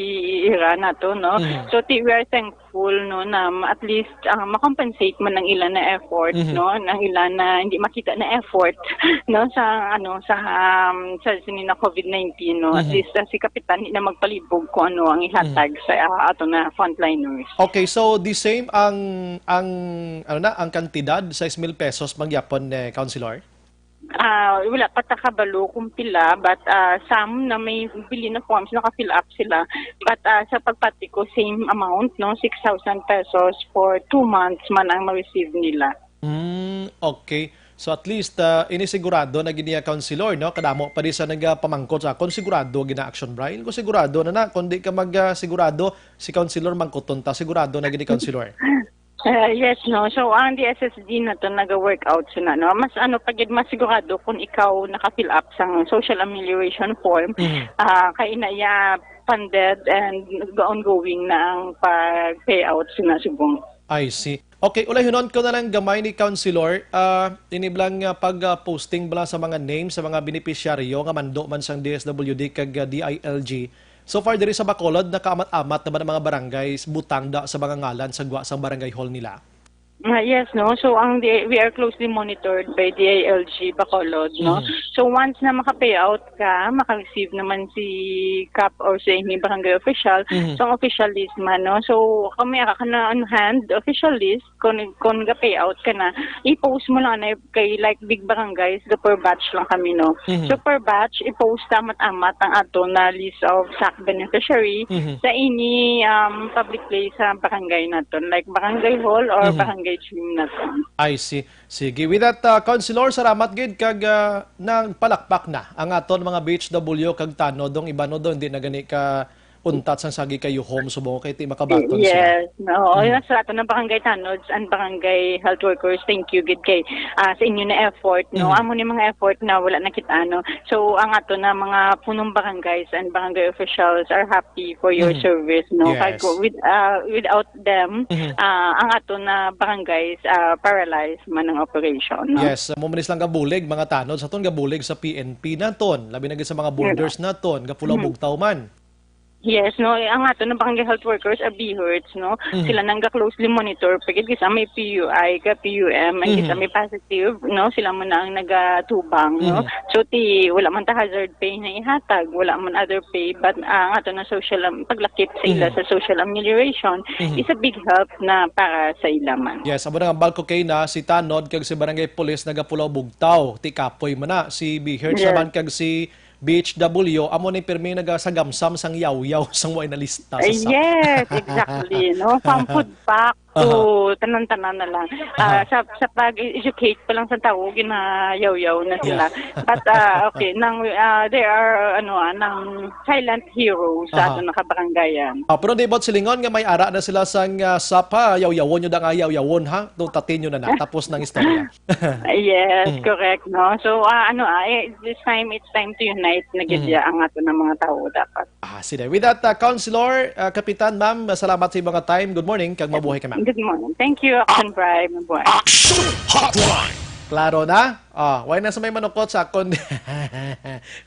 ira na to, no? Mhm. So, ti-, we are thankful, no, na ma-, at least, ah, ma-compensate man ang ilan na effort, Mhm. no? Ang ilan na hindi makita na effort, no, sa, ano, sa, um, sa sini na covid nineteen, no? At Mhm. least, ah, si Kapitan, di na magpalibog kung ano ang ihatag Mhm. sa, ah, ato na frontliners. Okay, so the same ang, ang, ano na, ang kantidad, sais mil pesos man gyapon, eh, Councilor? Ah, wala pa ta kabalo kung pila, but, ah, some na may bili na forms, naka-fill up sila. But, ah, sa pagpati ko, same amount, no? Six thousand pesos for two months man ang ma-receive nila. Mm, okay. So at least, ah, ini sigurado na gid niya, Councilor, no? Kadamo pa di sa nagapamangkot sa akon, sigurado gid na action, Brian. Kung sigurado na na, kung di ka mag, ah, sigurado, si Councilor mangkuton ta, sigurado na gid ni Councilor. Ah, yes, no. So, ang D S S D na to, naga-work out sila, no? Mas ano pa gid, mas sigurado kung ikaw naka-fill up sa social amelioration form, Mhm. ah, kay ina iya funded and ongoing na ang pag-payout sila subong. I see. Okay, ulayhunon ko na lang gamay ni Councilor. Ah, ini bala nga pag, ah, posting bala sa mga names sa mga benepisyaryo nga mando man sang D S W D kag, ah, D I L G. So far, diri sa Bacolod, nakaamat-amat naman ang mga barangays butang da sa mga ngalan sa gwa sang barangay hall nila. Ah, yes, no? So, ang D-, we are closely monitored by D I L G Bacolod, no? Mhm. So, once na maka-payout ka, maka-receive naman si kap or sa inyong barangay official, Mhm. so, ang official list man, no? So, kami, aka ka na on hand, official list, kung, kung ga-payout ka na, i-post mo lang na kay, like, big barangays, the per batch lang kami, no? Mhm. So, per batch, i-post amat-amat ang ato na list of sack beneficiary Mhm. sa any, um, public place sa barangay naton, like barangay hall or Mhm. barangay gym naton. I see. Sige. With that, uh, Councilor, salamat gid kag, uh, nagpalakpak na ang aton mga B H W kag tanod, dong iban, no, dong hindi na gani ka untat sang sagi kayo home subong kay ti makabaton sila. Yes, no. Mm. Yun, sa ato ng barangay tanods and barangay health workers, thank you gid kay, ah, sa inyo na effort, no. Mm. Amo ni mga effort na wala na kita, no. So, ang ato na mga punong barangays and barangay officials are happy for your Mm. service, no. Yes. Kag with, ah, without them, Mm-hmm. ah, ang ato na barangays, ah, paralyzed man ang operation, no. Yes, mo manis lang gabulig mga tanod sa aton, gabulig sa P N P naton, labi na gid sa mga Mm. borders naton, gapulaw Mm. bugtaw man. Yes, no, eh, ang ato na barangay health workers are BHERTs, no? Mhm. Sila nang ga-closely monitor, pagid kisa may P U I, ka P U M, and kisa Mhm. may positive, no? Sila mo na ang nagatubang, no? Mhm. So, ti, wala man ta hazard pay na ihatag, wala man other pay, but, ah, ang ato na social, um, paglakip sa ila Mhm. sa social amelioration Mhm. is a big help na para sa ila man. Yes, amo na nga, bag ko kay na si Tanod kag si Barangay Police nagapulaw bugtaw, ti kapoy man na, si BHERTs Yes. naman kag si B H W, amo ni pirmi nagasagamsam sang yawyaw sang way na lista sa Ay, sap. Yes, exactly, no? From food pack to Aha. tanan-tanan na lang. Ah, Aha. sa, sa pag-educate pa lang sa tao, ginayawyaw na sila. Yeah. But, ah, okay, nang, ah, they are, ano, ah, nang silent heroes sa Aha. aton na kabarangayan. Ah, pero di ba silingon nga may ara na sila sang, ah, sap, ha? Yawyawon nyo da nga yawyawon, ha? Tutatin nyo na na. Tapos ng istorya. Yes, Mm. correct, no? So, ah, ano, ah, eh, this time, it's time to unite na gid Mm. ya ang ato ng mga tao dapat. Ah, sige. With that, uh, Councilor, uh, Kapitan, ma'am, salamat sa imong time. Good morning, kag mabuhay ka, ma'am. Good morning. Thank you, Action Prime. Mabuhay. Action Hotline. Klaro na? Ah, why na sa may manukot sa akon?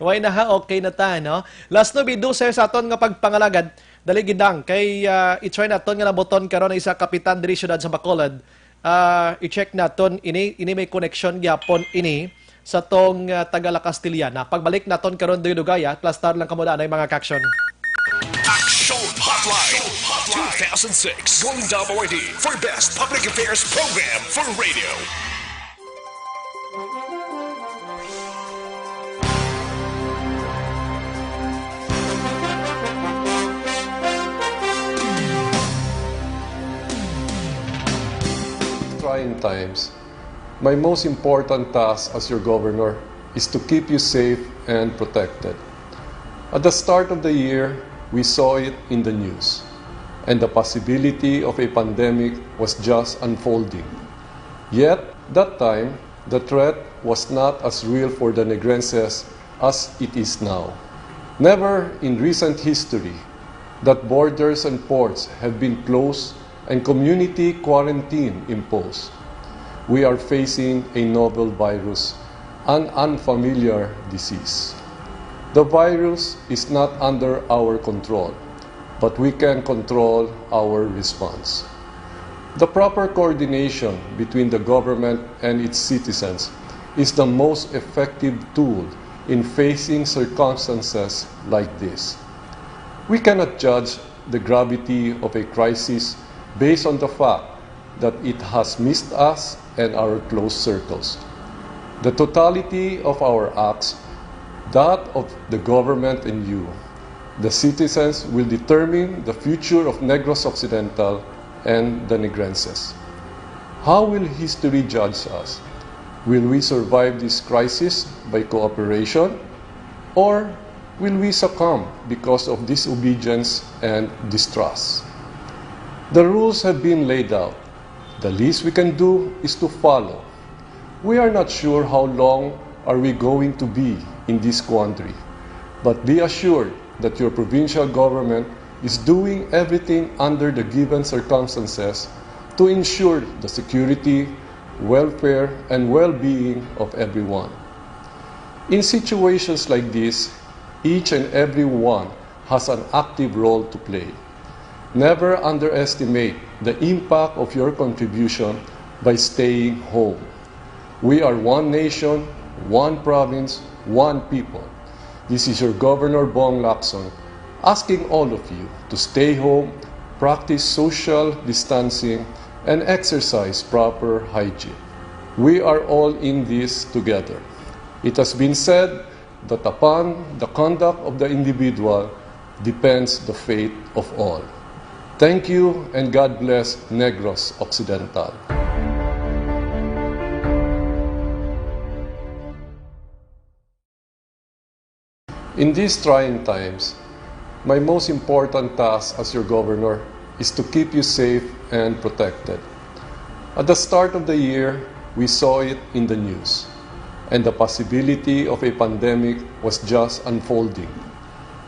Why na ha? Okay na ta, no? Last no, bido, sir, sa aton nga pagpangalagad. Dali gidang kay, ah, i-try naton nga nabuton karon ang isa ka kapitan diri siyudad sa Bacolod. Ah, i-check naton ini, ini may connection gyapon ini sa tong, ah, taga La Castellana. Pagbalik naton karon dugay-dugay, ah, plastar lang kamo danay mga ka-action. Action Hotline two thousand six Golden Dome Awardee for Best Public Affairs Program for Radio. times, my most important task as your governor is to keep you safe and protected. At the start of the year, we saw it in the news, and the possibility of a pandemic was just unfolding. Yet, that time, the threat was not as real for the Negrenses as it is now. Never in recent history that borders and ports have been closed and community quarantine imposed. We are facing a novel virus, an unfamiliar disease. The virus is not under our control, but we can control our response. The proper coordination between the government and its citizens is the most effective tool in facing circumstances like this. We cannot judge the gravity of a crisis based on the fact that it has missed us and our close circles. The totality of our acts, that of the government and you, the citizens, will determine the future of Negros Occidental and the Negrenses. How will history judge us? Will we survive this crisis by cooperation, or will we succumb because of disobedience and distrust? The rules have been laid out. The least we can do is to follow. We are not sure how long are we going to be in this quandary, but be assured that your provincial government is doing everything under the given circumstances to ensure the security, welfare, and well-being of everyone. In situations like this, each and every one has an active role to play. Never underestimate the impact of your contribution by staying home. We are one nation, one province, one people. This is your Governor Bong Lacson asking all of you to stay home, practice social distancing, and exercise proper hygiene. We are all in this together. It has been said that upon the conduct of the individual depends the fate of all. Thank you and God bless Negros Occidental. In these trying times, my most important task as your governor is to keep you safe and protected. At the start of the year, we saw it in the news, and the possibility of a pandemic was just unfolding.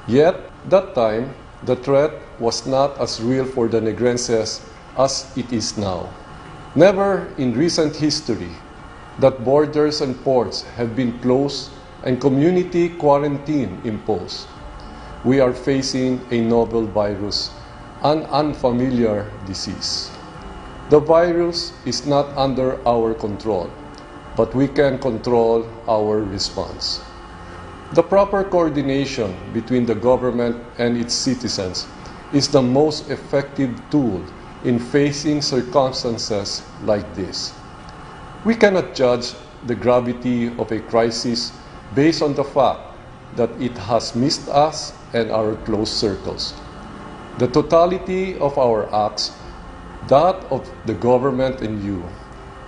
Yet, that time, the threat was not as real for the Negrenses as it is now. Never in recent history that borders and ports have been closed and community quarantine imposed. We are facing a novel virus, an unfamiliar disease. The virus is not under our control, but we can control our response. The proper coordination between the government and its citizens is the most effective tool in facing circumstances like this. We cannot judge the gravity of a crisis based on the fact that it has missed us and our close circles. The totality of our acts, that of the government and you,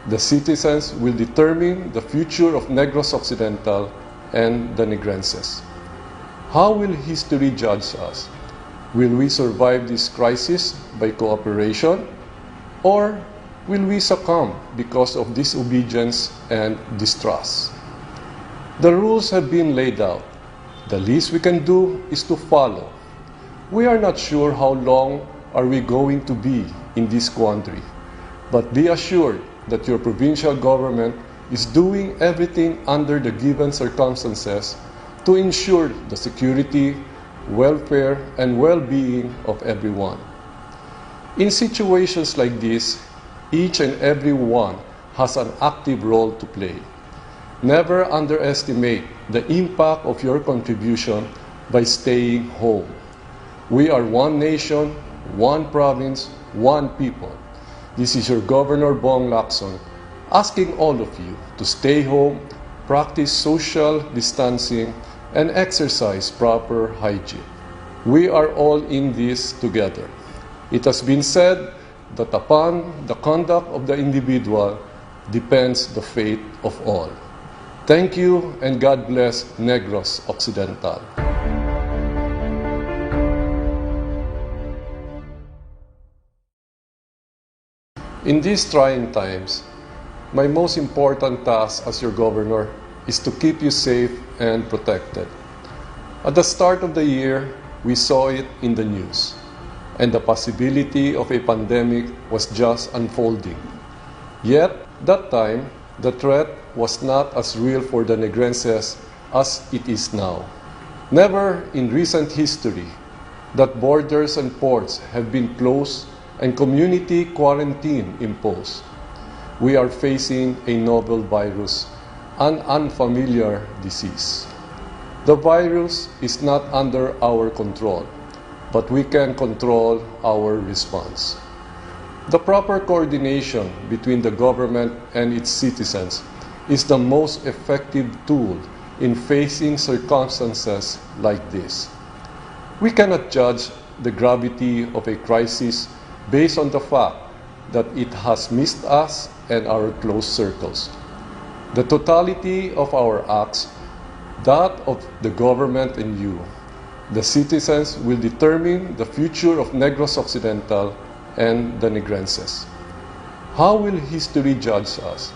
the citizens, will determine the future of Negros Occidental and the Negrenses. How will history judge us? Will we survive this crisis by cooperation, or will we succumb because of disobedience and distrust? The rules have been laid out. The least we can do is to follow. We are not sure how long are we going to be in this quandary, but be assured that your provincial government is doing everything under the given circumstances to ensure the security, welfare, and well-being of everyone. In situations like this, each and every one has an active role to play. Never underestimate the impact of your contribution by staying home. We are one nation, one province, one people. This is your Governor Bong Lacson asking all of you to stay home, practice social distancing, and exercise proper hygiene. We are all in this together. It has been said that upon the conduct of the individual depends the fate of all. Thank you and God bless Negros Occidental. In these trying times, my most important task as your governor is to keep you safe and protected. At the start of the year, we saw it in the news, and the possibility of a pandemic was just unfolding. Yet, that time, the threat was not as real for the Negrenses as it is now. Never in recent history that borders and ports have been closed and community quarantine imposed. We are facing a novel virus, an unfamiliar disease. The virus is not under our control, but we can control our response. The proper coordination between the government and its citizens is the most effective tool in facing circumstances like this. We cannot judge the gravity of a crisis based on the fact that it has missed us and our close circles. The totality of our acts, that of the government and you, the citizens, will determine the future of Negros Occidental and the Negrenses. How will history judge us?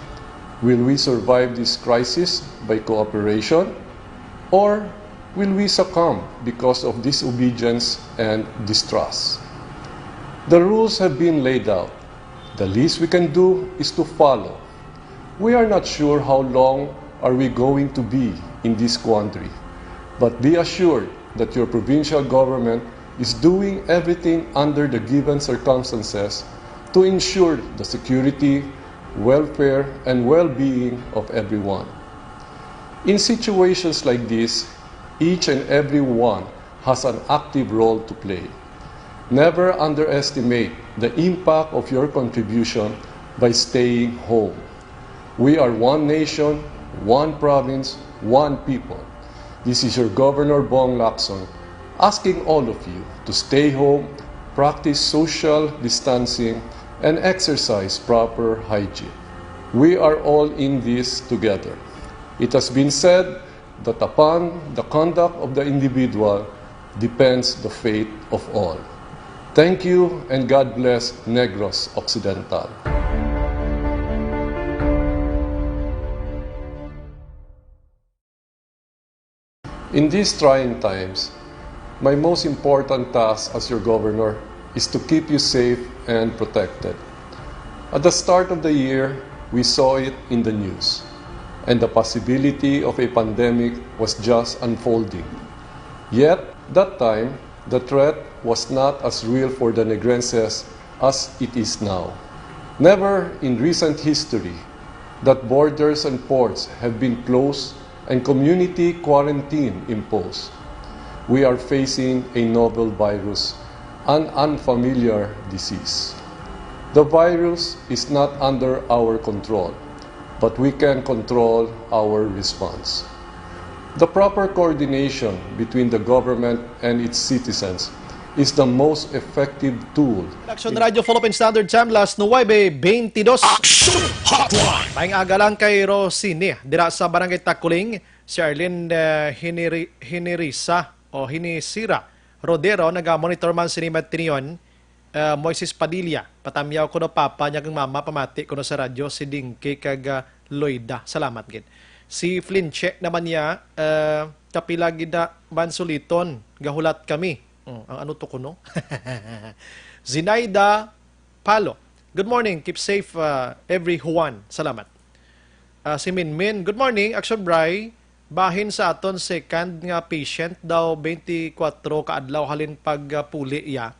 Will we survive this crisis by cooperation, or will we succumb because of disobedience and distrust? The rules have been laid out. The least we can do is to follow. We are not sure how long are we going to be in this quandary, but be assured that your provincial government is doing everything under the given circumstances to ensure the security, welfare, and well-being of everyone. In situations like this, each and every one has an active role to play. Never underestimate the impact of your contribution by staying home. We are one nation, one province, one people. This is your Governor Bong Lacson asking all of you to stay home, practice social distancing, and exercise proper hygiene. We are all in this together. It has been said that upon the conduct of the individual depends the fate of all. Thank you and God bless Negros Occidental. In these trying times, my most important task as your governor is to keep you safe and protected. At the start of the year, we saw it in the news, and the possibility of a pandemic was just unfolding. Yet, that time, the threat was not as real for the Negrenses as it is now. Never in recent history that borders and ports have been closed and community quarantine imposed. We are facing a novel virus, an unfamiliar disease. The virus is not under our control, but we can control our response. The proper coordination between the government and its citizens is the most effective tool. Action Radio Philippine Standard Time, las nuwebe bentidus. Action Hotline! Maayong aga lang kay Rosini, dira sa Barangay Takuling, si Arlene, eh, Hiniri-, Hinirisa o Hinisira Rodero, naga-monitor man sini Matinion, eh, Moises Padilla, patamyaw kuno papa niya kag mama, pamati kuno sa radyo, si Dinky kag, ah, Loida. Salamat gid. Si Flinche naman niya, eh, kapila gid na man suliton, gahulat kami. Mm, ang ano to kuno? Zinaida Palo. Good morning, keep safe, ah, everyone. Salamat. Ah, si Minmin, good morning, Action Bri. Bahin sa aton second nga patient daw, twenty-four ka adlaw halin pag, ah, puli iya.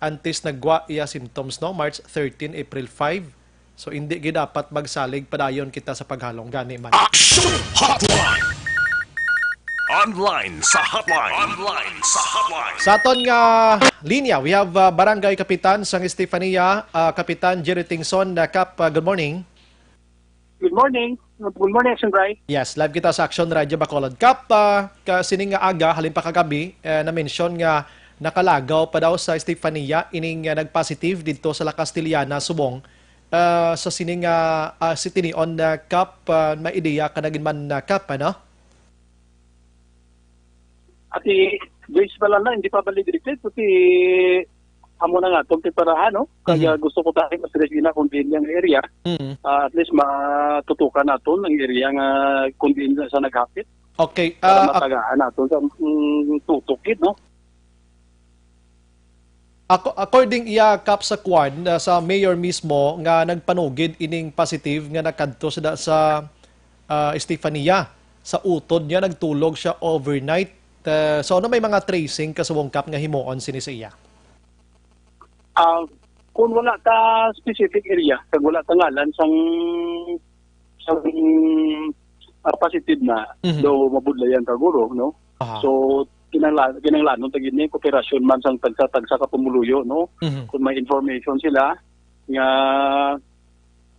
Antes nagwa iya symptoms, no? March thirteen, April five. So, hindi gid dapat magsalig, padayon kita sa paghalong gani man. Action Hotline! Online sa hotline. Online sa hotline. Sa aton nga linya, we have, ah, Barangay Kapitan sang Estefania, ah, Kapitan Jerry Tingson. Ah, Kap, ah, good morning. Good morning. Good morning, Action Bri. Yes, live kita sa Action Radio Bacolod. Kap, ah, ka, sining nga aga, halin pa kagabi, eh, na-mention nga Nakalagaw pa daw sa Estefania ining, ah, nagpositive didto sa La Castellana subong, ah, sa sini nga, ah, sitinion na, Kap, ah, may ideya ka na gid man na, Kap, ano? Ati, base pa lang na, hindi pa validated, kasi amo na nga, itong preparahan, no? Kaya Mhm. gusto ko tayo mas-reach na kung din yung area. Mm. Ah, at least matutukan natin ang area nga kung din sa naghapit Okay. para Ah, ak- matagaan natin sa mm, tutukid, no? Ako, according iya, Kap, sa kwan, ah, sa mayor mismo nga nagpanugid ining positive nga nakadto sa, sa ah, Estefania, sa utod niya nagtulog siya overnight. Ah, so ano may mga tracing ka subong, Kap, nga himuon sini sa iya? Ah, kung wala ta specific area, kag wala ta ngalan sang sang ah, positive na, Mhm. do mabudlayan ka guro, no? Aha. So kinanglan kinanglanon ta gid ni kooperasyon man sang tagsa-tagsa ka pumuluyo, no? Mhm. Kung may information sila nga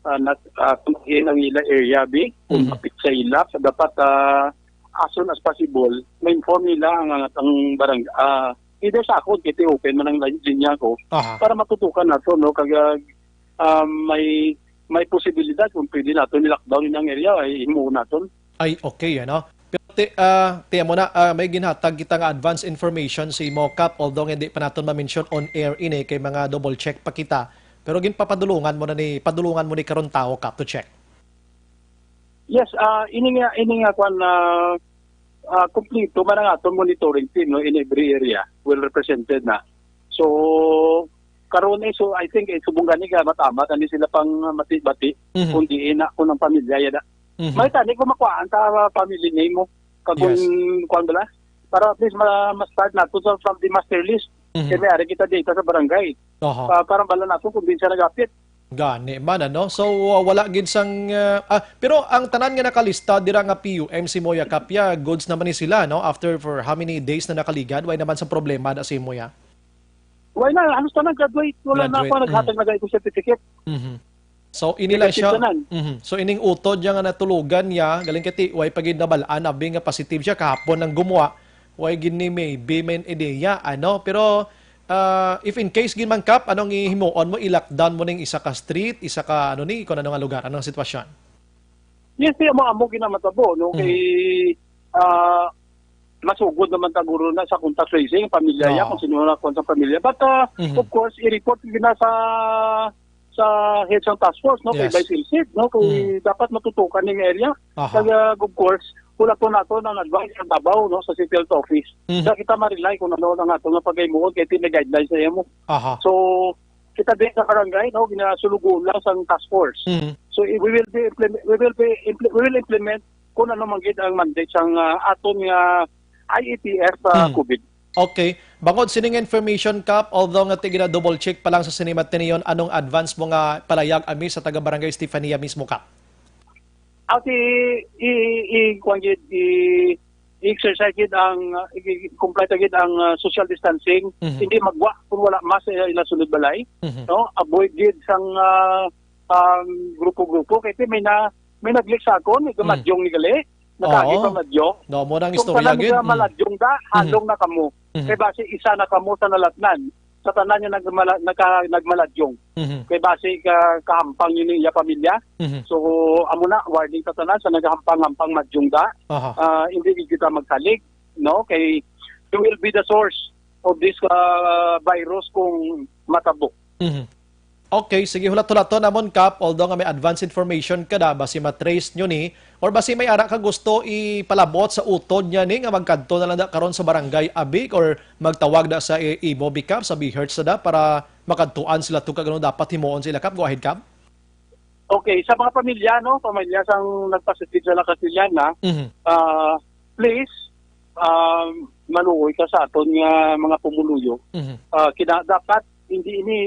ah, nat, ah, kung ang ila area bi, kung Mhm. kapit sa ila, sa dapat ah, as soon as possible, ma-inform nila ang ang, ang barang ah, either sa ako, kiti open man ang lin- linya ko, Aha. Para matutukan nato, no, kag ah, may may posibilidad kung pwede nato ni-lockdown ang area, ay himuon naton. Ay, okay, ano? Pero ti, ah, ti, amo na, ah, may ginhatag kita nga advance information sa imo, Kap, although nga hindi pa naton ma-mention on air ini kay mga double check pa kita. Pero ginpapadulungan mo na ni, padulungan mo ni karon tawo, Kap, to check. Yes, ah ini nga ini nga kwan na ah, kompleto man ang aton monitoring team, no, in every area, well represented na. So karon eh, so I think eh, subong gani ka matama kani sila pang mati-bati Mhm. Kung diin na kung ang pamilya yada. Mhm. May tani kung makuhaan ta uh, family name mo. Kag kung Yes. Kuan bala? Para at least ma- ma-start nato sa from the master list. Mhm. Kaya may ari kita data sa barangay. Oho. Pa- para bala nato kung di siya nagapit. Gani man, ano? So, uh, wala gid sang, uh, ah, pero ang tanan nga nakalista dira nga P U M si Moya Kapya, goods naman ni sila, no? After for how many days na nakaligad, way naman sa problema na si Moya? Why na? Halos tanan graduate. Wala na Graduate, ako naghatag na ko certificate. Mhm. So, ini lang siya. Negative tanan. Mhm. So, ining utod niya nga natulugan niya, galing kay ti-, way pa gid nabalaan, abi nga positive siya, kahapon nang gumuha, way gid ni maybe may ideya, ano? Pero, ah, if in case gid man, Kap, anong ihimuon mo? I-lockdown mo ning isa ka street, isa ka, ano ni, kung ano nga lugar, anong sitwasyon? Yes, di amo amo ginamatabo, no? Mhm. Kay ah masugod naman taguro na sa contact tracing, pamilya Oo. ya, kung sino na kung sa pamilya. But ah, Mhm. of course, i-report gina sa sa health sang task force, no? Kay Yes. Vice Ilsid, no? Kay Mhm. dapat matutukan ning area. Aha. Kag ah, of course, wala po nato ang advice sa Davao, no? Sa city health office. Mhm. Sa kita ma-rely kung ano ang ato nga pagaymuon kay ti may guidelines sa imo. Aha. So kita din sa barangay, no, ginasulugo lang sang task force. Mhm. So i- we will be implement we will be imple- we will implement kung ano man gid ang mandate sang ah, aton nga I E T F sa Hmm. COVID. Okay. Bangod sining information, Kap, although nga ti gina-double check pa lang sa sini matinion, anong advance mo nga palayag ami sa taga Barangay Estefania mismo, Kap? At i i i kuwan gid, i i-exercise gid ang ah, i-comply ta gid ang ah, social distancing. Mhm. Hindi magwa kung wala mas sa ila sulod balay, Mhm. no? Avoid gid sang ah, ang grupo-grupo kay ti may na may nag-leak sa akon, may gamadyong ni gali. Nakagi Oo. pa madyong. No, mo nang Kung istorya tanan gid. nga maladyong da, Mhm. halong na kamo. Mhm. Kay basi isa na kamo sa nalatnan. Sa tanan nga nagmala, naka, nagmaladyong. Mhm. Kay basi ka, kahampang yun iya pamilya. Mhm. So amo na, warning sa tanan sa nagahampang-hampang madyong da. Aha. Ah, hindi gid kita magsalig, no? Kay you will be the source of this ah, virus kung matabo. Mhm. Okay, sige, hulat-hulaton namon, Kap, although nga may advance information ka na, basi matrace nyo ni, or basi may ara ka gusto ipalabot sa utod niya ni nga magkadto na lang da karon sa barangay, abi, or magtawag da sa i- imo, bi, Kap, sa BHERT sa da para makadtuan sila to kag ano dapat himuon sila, Kap. Go ahead, Kap. Okay, sa mga pamilya, no, pamilya sang nagpositive sa La Castellana, Mhm. ah, please, um, maluoy ka sa aton nga mga pumuluyo. Mhm. Ah, kina, dapat hindi ini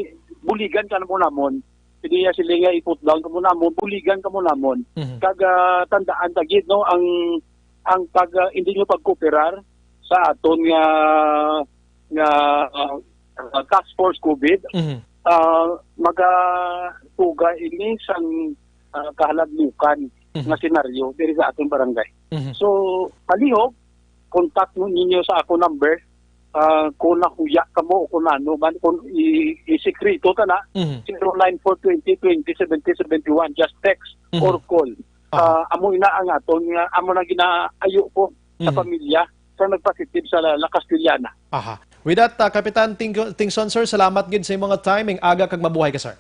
buligan ka mo namon. Hindi niya sila nga i-put down ka mo namon, buligan ka mo namon. Mhm. Kag ah, tandaan ta gid, no, ang ang pag ah, hindi nyo pagkooperar sa aton nga nga ah, task force COVID, Mhm. ah, magatuga ini sang ah, kahalaglukan Mhm. nga senaryo diri sa aton barangay. Mhm. So, palihog, contact mo ninyo sa ako number, ah, kung nahuya kamo o kung ano man, kung i-, i-sikreto ta na, Mhm. zero nine four twenty twenty seventy seventy one, just text Mhm. or call. Aha. Ah, amo ina ang aton nga, amo na ginaayo ko sa Mhm. pamilya sa nagpositive sa La, La Castellana. Aha. With that, ah, Kapitan Ting-, Tingson, sir, salamat gid sa imong timing. Aga kag mabuhay ka, sir.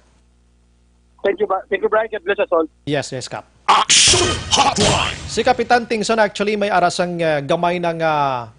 Thank you, ba-, thank you, Brian. God bless us all. Yes, yes, Kap. Action Hotline! Si Kapitan Tingson, actually, may ara sang, ah, gamay na nga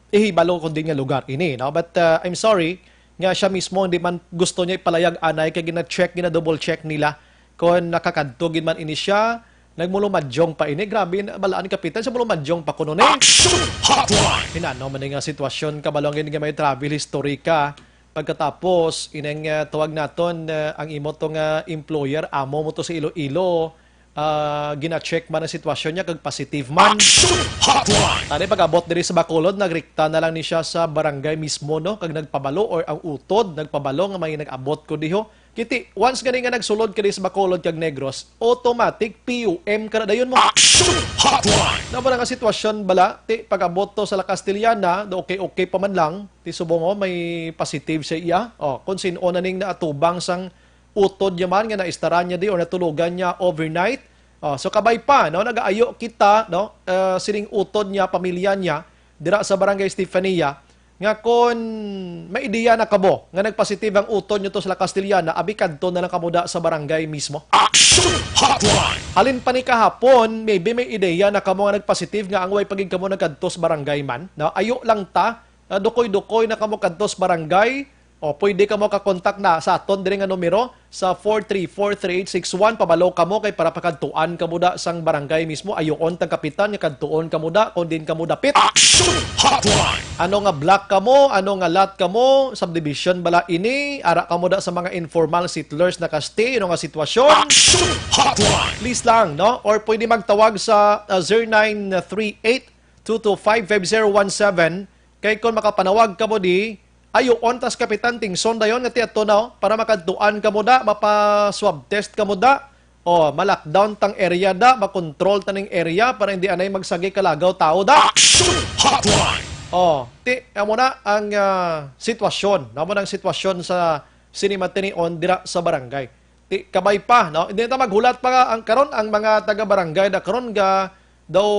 ihibalo kundi nga lugar ini, no? But, ah, I'm sorry nga siya mismo hindi man gusto niya ipalayag anay kay gina-check, gina-double check nila kung nakakadto gid man ini siya, nagmulumadyong pa ini. Grabe, na-, balaan ni Kapitan, siya mulumadyong pa kuno ni. Action Hotline! Hinano man nga sitwasyon, kabalo gid nga may travel history ka. Pagkatapos, ineng, ah, tawag naton, ah, ang imo to nga employer, amo mo to sa Iloilo, ah, gina-check man ang sitwasyon niya kag positive man. Action Hotline! Tani pag-abot diri sa Bacolod, nagrikta na lang ni siya sa barangay mismo, no? Kag nagpabalo or ang utod, nagpabalo nga may nag-abot ko diho. Kiti, once gani nga nagsulod ka diri sa Bacolod kag Negros, automatic P U M ka na dayon mo. Action Hotline! Namo na nga sitwasyon bala, ti pag-abot to sa La Castellana, do okay-okay pa man lang, ti subong, oh, may positive sa iya. Oh, kung sin-o na ning naatubang sang utod niya man nga naistara niya di or natulugan niya overnight. Oh, so kabay pa, no, nagaayo kita, no, ah, sining utod niya, pamilya niya, dira sa Barangay Estefania, nga kon may ideya na kamo nga nagpositive ang utod niyo to sa La Castellana, abi kadto na lang kamo da sa barangay mismo. Action Hotline! Halin pa ni kahapon, maybe may ideya na kamo nga nagpositive nga ang way pa gid kamo nagkadto sa barangay man. No? Ayo lang ta, ah, dukoy-dukoy na kamo kadto sa barangay. O pwede kamo ka-contact na sa aton diri nga numero sa four three four three eight six one. Pabalo kamo kay para pakadtuan kamo da sang barangay mismo. Ayoon tang kapitan nga kadtuon kamo da kung din kamo dapit. Action Hotline! Ano nga block kamo, ano nga lot kamo, subdivision bala ini, ara kamo da sa mga informal settlers nakastay, ano nga sitwasyon? Action Hotline! Please lang, no? Or pwede magtawag sa, uh, zero nine three eight two two five five zero one seven. Kay kung makapanawag kamo di, ayoon tas Kapitan Tingson dayon nga ti ato na, oh, para makadtuan kamo da, mapa-swab test kamo da. Oh, ma-lockdown tang area da, makontrol ta ning area para hindi anay magsagi kalagaw tao da. Action Hotline! Oh, ti, amo na ang, ah, sitwasyon. Amo na ang sitwasyon sa sini matinion dira sa barangay. Ti, kabay pa, no? Hindi ta maghulat pa nga ang karon ang mga taga-barangay na karon ga daw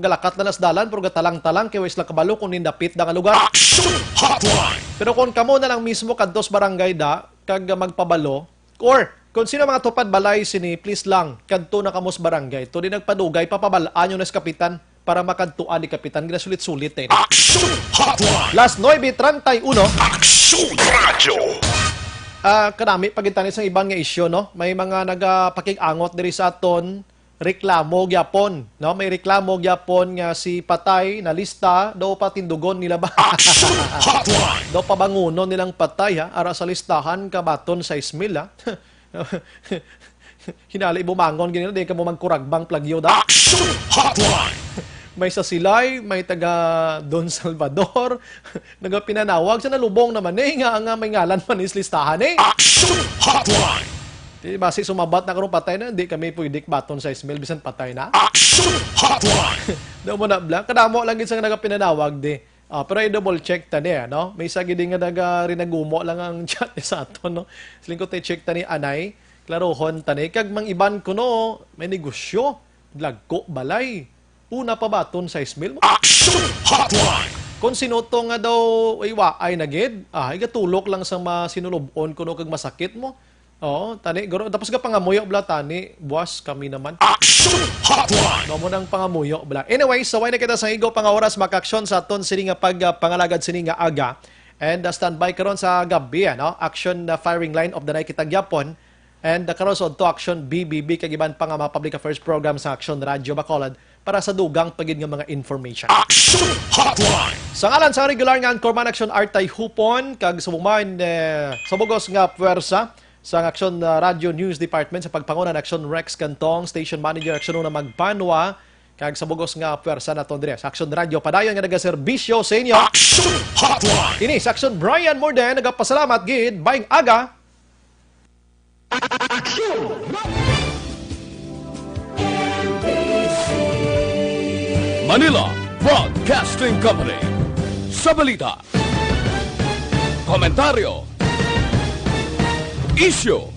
galakat na nas dalan, pero gatalang-talang kay way sila kabalo kung nindapit na nga lugar. Action Hotline! Pero kung kamo na lang mismo kadto sa barangay da, kag magpabalo, or kung sino mga tupad balay sini, please lang, kadto na kamo sa barangay. To di nagpadugay, papabal-an nyo na sa kapitan para makadtuan ni kapitan. Ginasulit-sulit eh. Action Hotline! Las nuebe treinta y uno. Action Radyo! Ah, kanami pagitani sa iban nga isyu, no? May mga nagapakig-angot diri sa aton reklamo gyapon, no? May reklamo gyapon nga si patay na lista, daw patindugon nila ba? Action Hotline! Daw pabangunon nilang patay, ha? Ara sa listahan, kabaton sais mil, ha? Hinali bumangon gini, di ka mo magkuragbang plagyo da. Action Hotline! May sa Silay, may taga Don Salvador, nagapinanawag sa nalubong naman eh, nga, nga may ngalan man is listahan eh. Action Hotline! Di, basi sumabat na karon patay na, di kami pwede baton sais mil, bisan patay na. Action Hotline! Daw mo na bla, kadamo lang gid sa nagapinanawag di. Ah, pero i-double check ta ni, no? May isa gid nga naga-, rinagumo lang ang chat ni sa aton, no? Siling ko, te, check ta ni anay, klarohon ta ni. Kag mang iban kuno, may negosyo, dagko balay. Una pa baton sais mil mo. Action Hotline! Kung sinuto nga daw, ay, waay na gid, ah, igatulok lang sa masinulubon kuno kag masakit mo. Oo, tani, guro. Tapos ga pangamuyo bla tani, buwas kami naman. Action Hotline! Mao mo nang pangamuyo bla. Anyway, so way na kita sa igo pang oras makaaksyon sa aton sini nga pag, ah, pangalagad sini nga aga. And, ah, standby karon sa gabi, ano? Action, ah, firing line of the night kita gyapon. And, ah, karon sa Udto Action B B B kag iban pa nga mga public affairs program sa Action Radio Bacolod para sa dugang pa gid nga mga information. Action Hotline! Sa ngalan sa regular nga anchorman, Action Artay Hupon, kag sa buman, eh, sa bugos nga puwersa, sa Aksyon, uh, Radio News Department, sa pagpanguna ni Aksyon Rex Cantong, Station Manager, Aksyon Una Magbanwa, kag sa bugos nga pwersa naton diri sa Aksyon Radio, padayon nga nagaserbisyo sa inyo. Action Hotline! Ini sa Aksyon, Brian Morden, nagapasalamat gid. Maayong aga. Aksyon! Manila Broadcasting Company. Sa balita, Komentaryo. Isyu.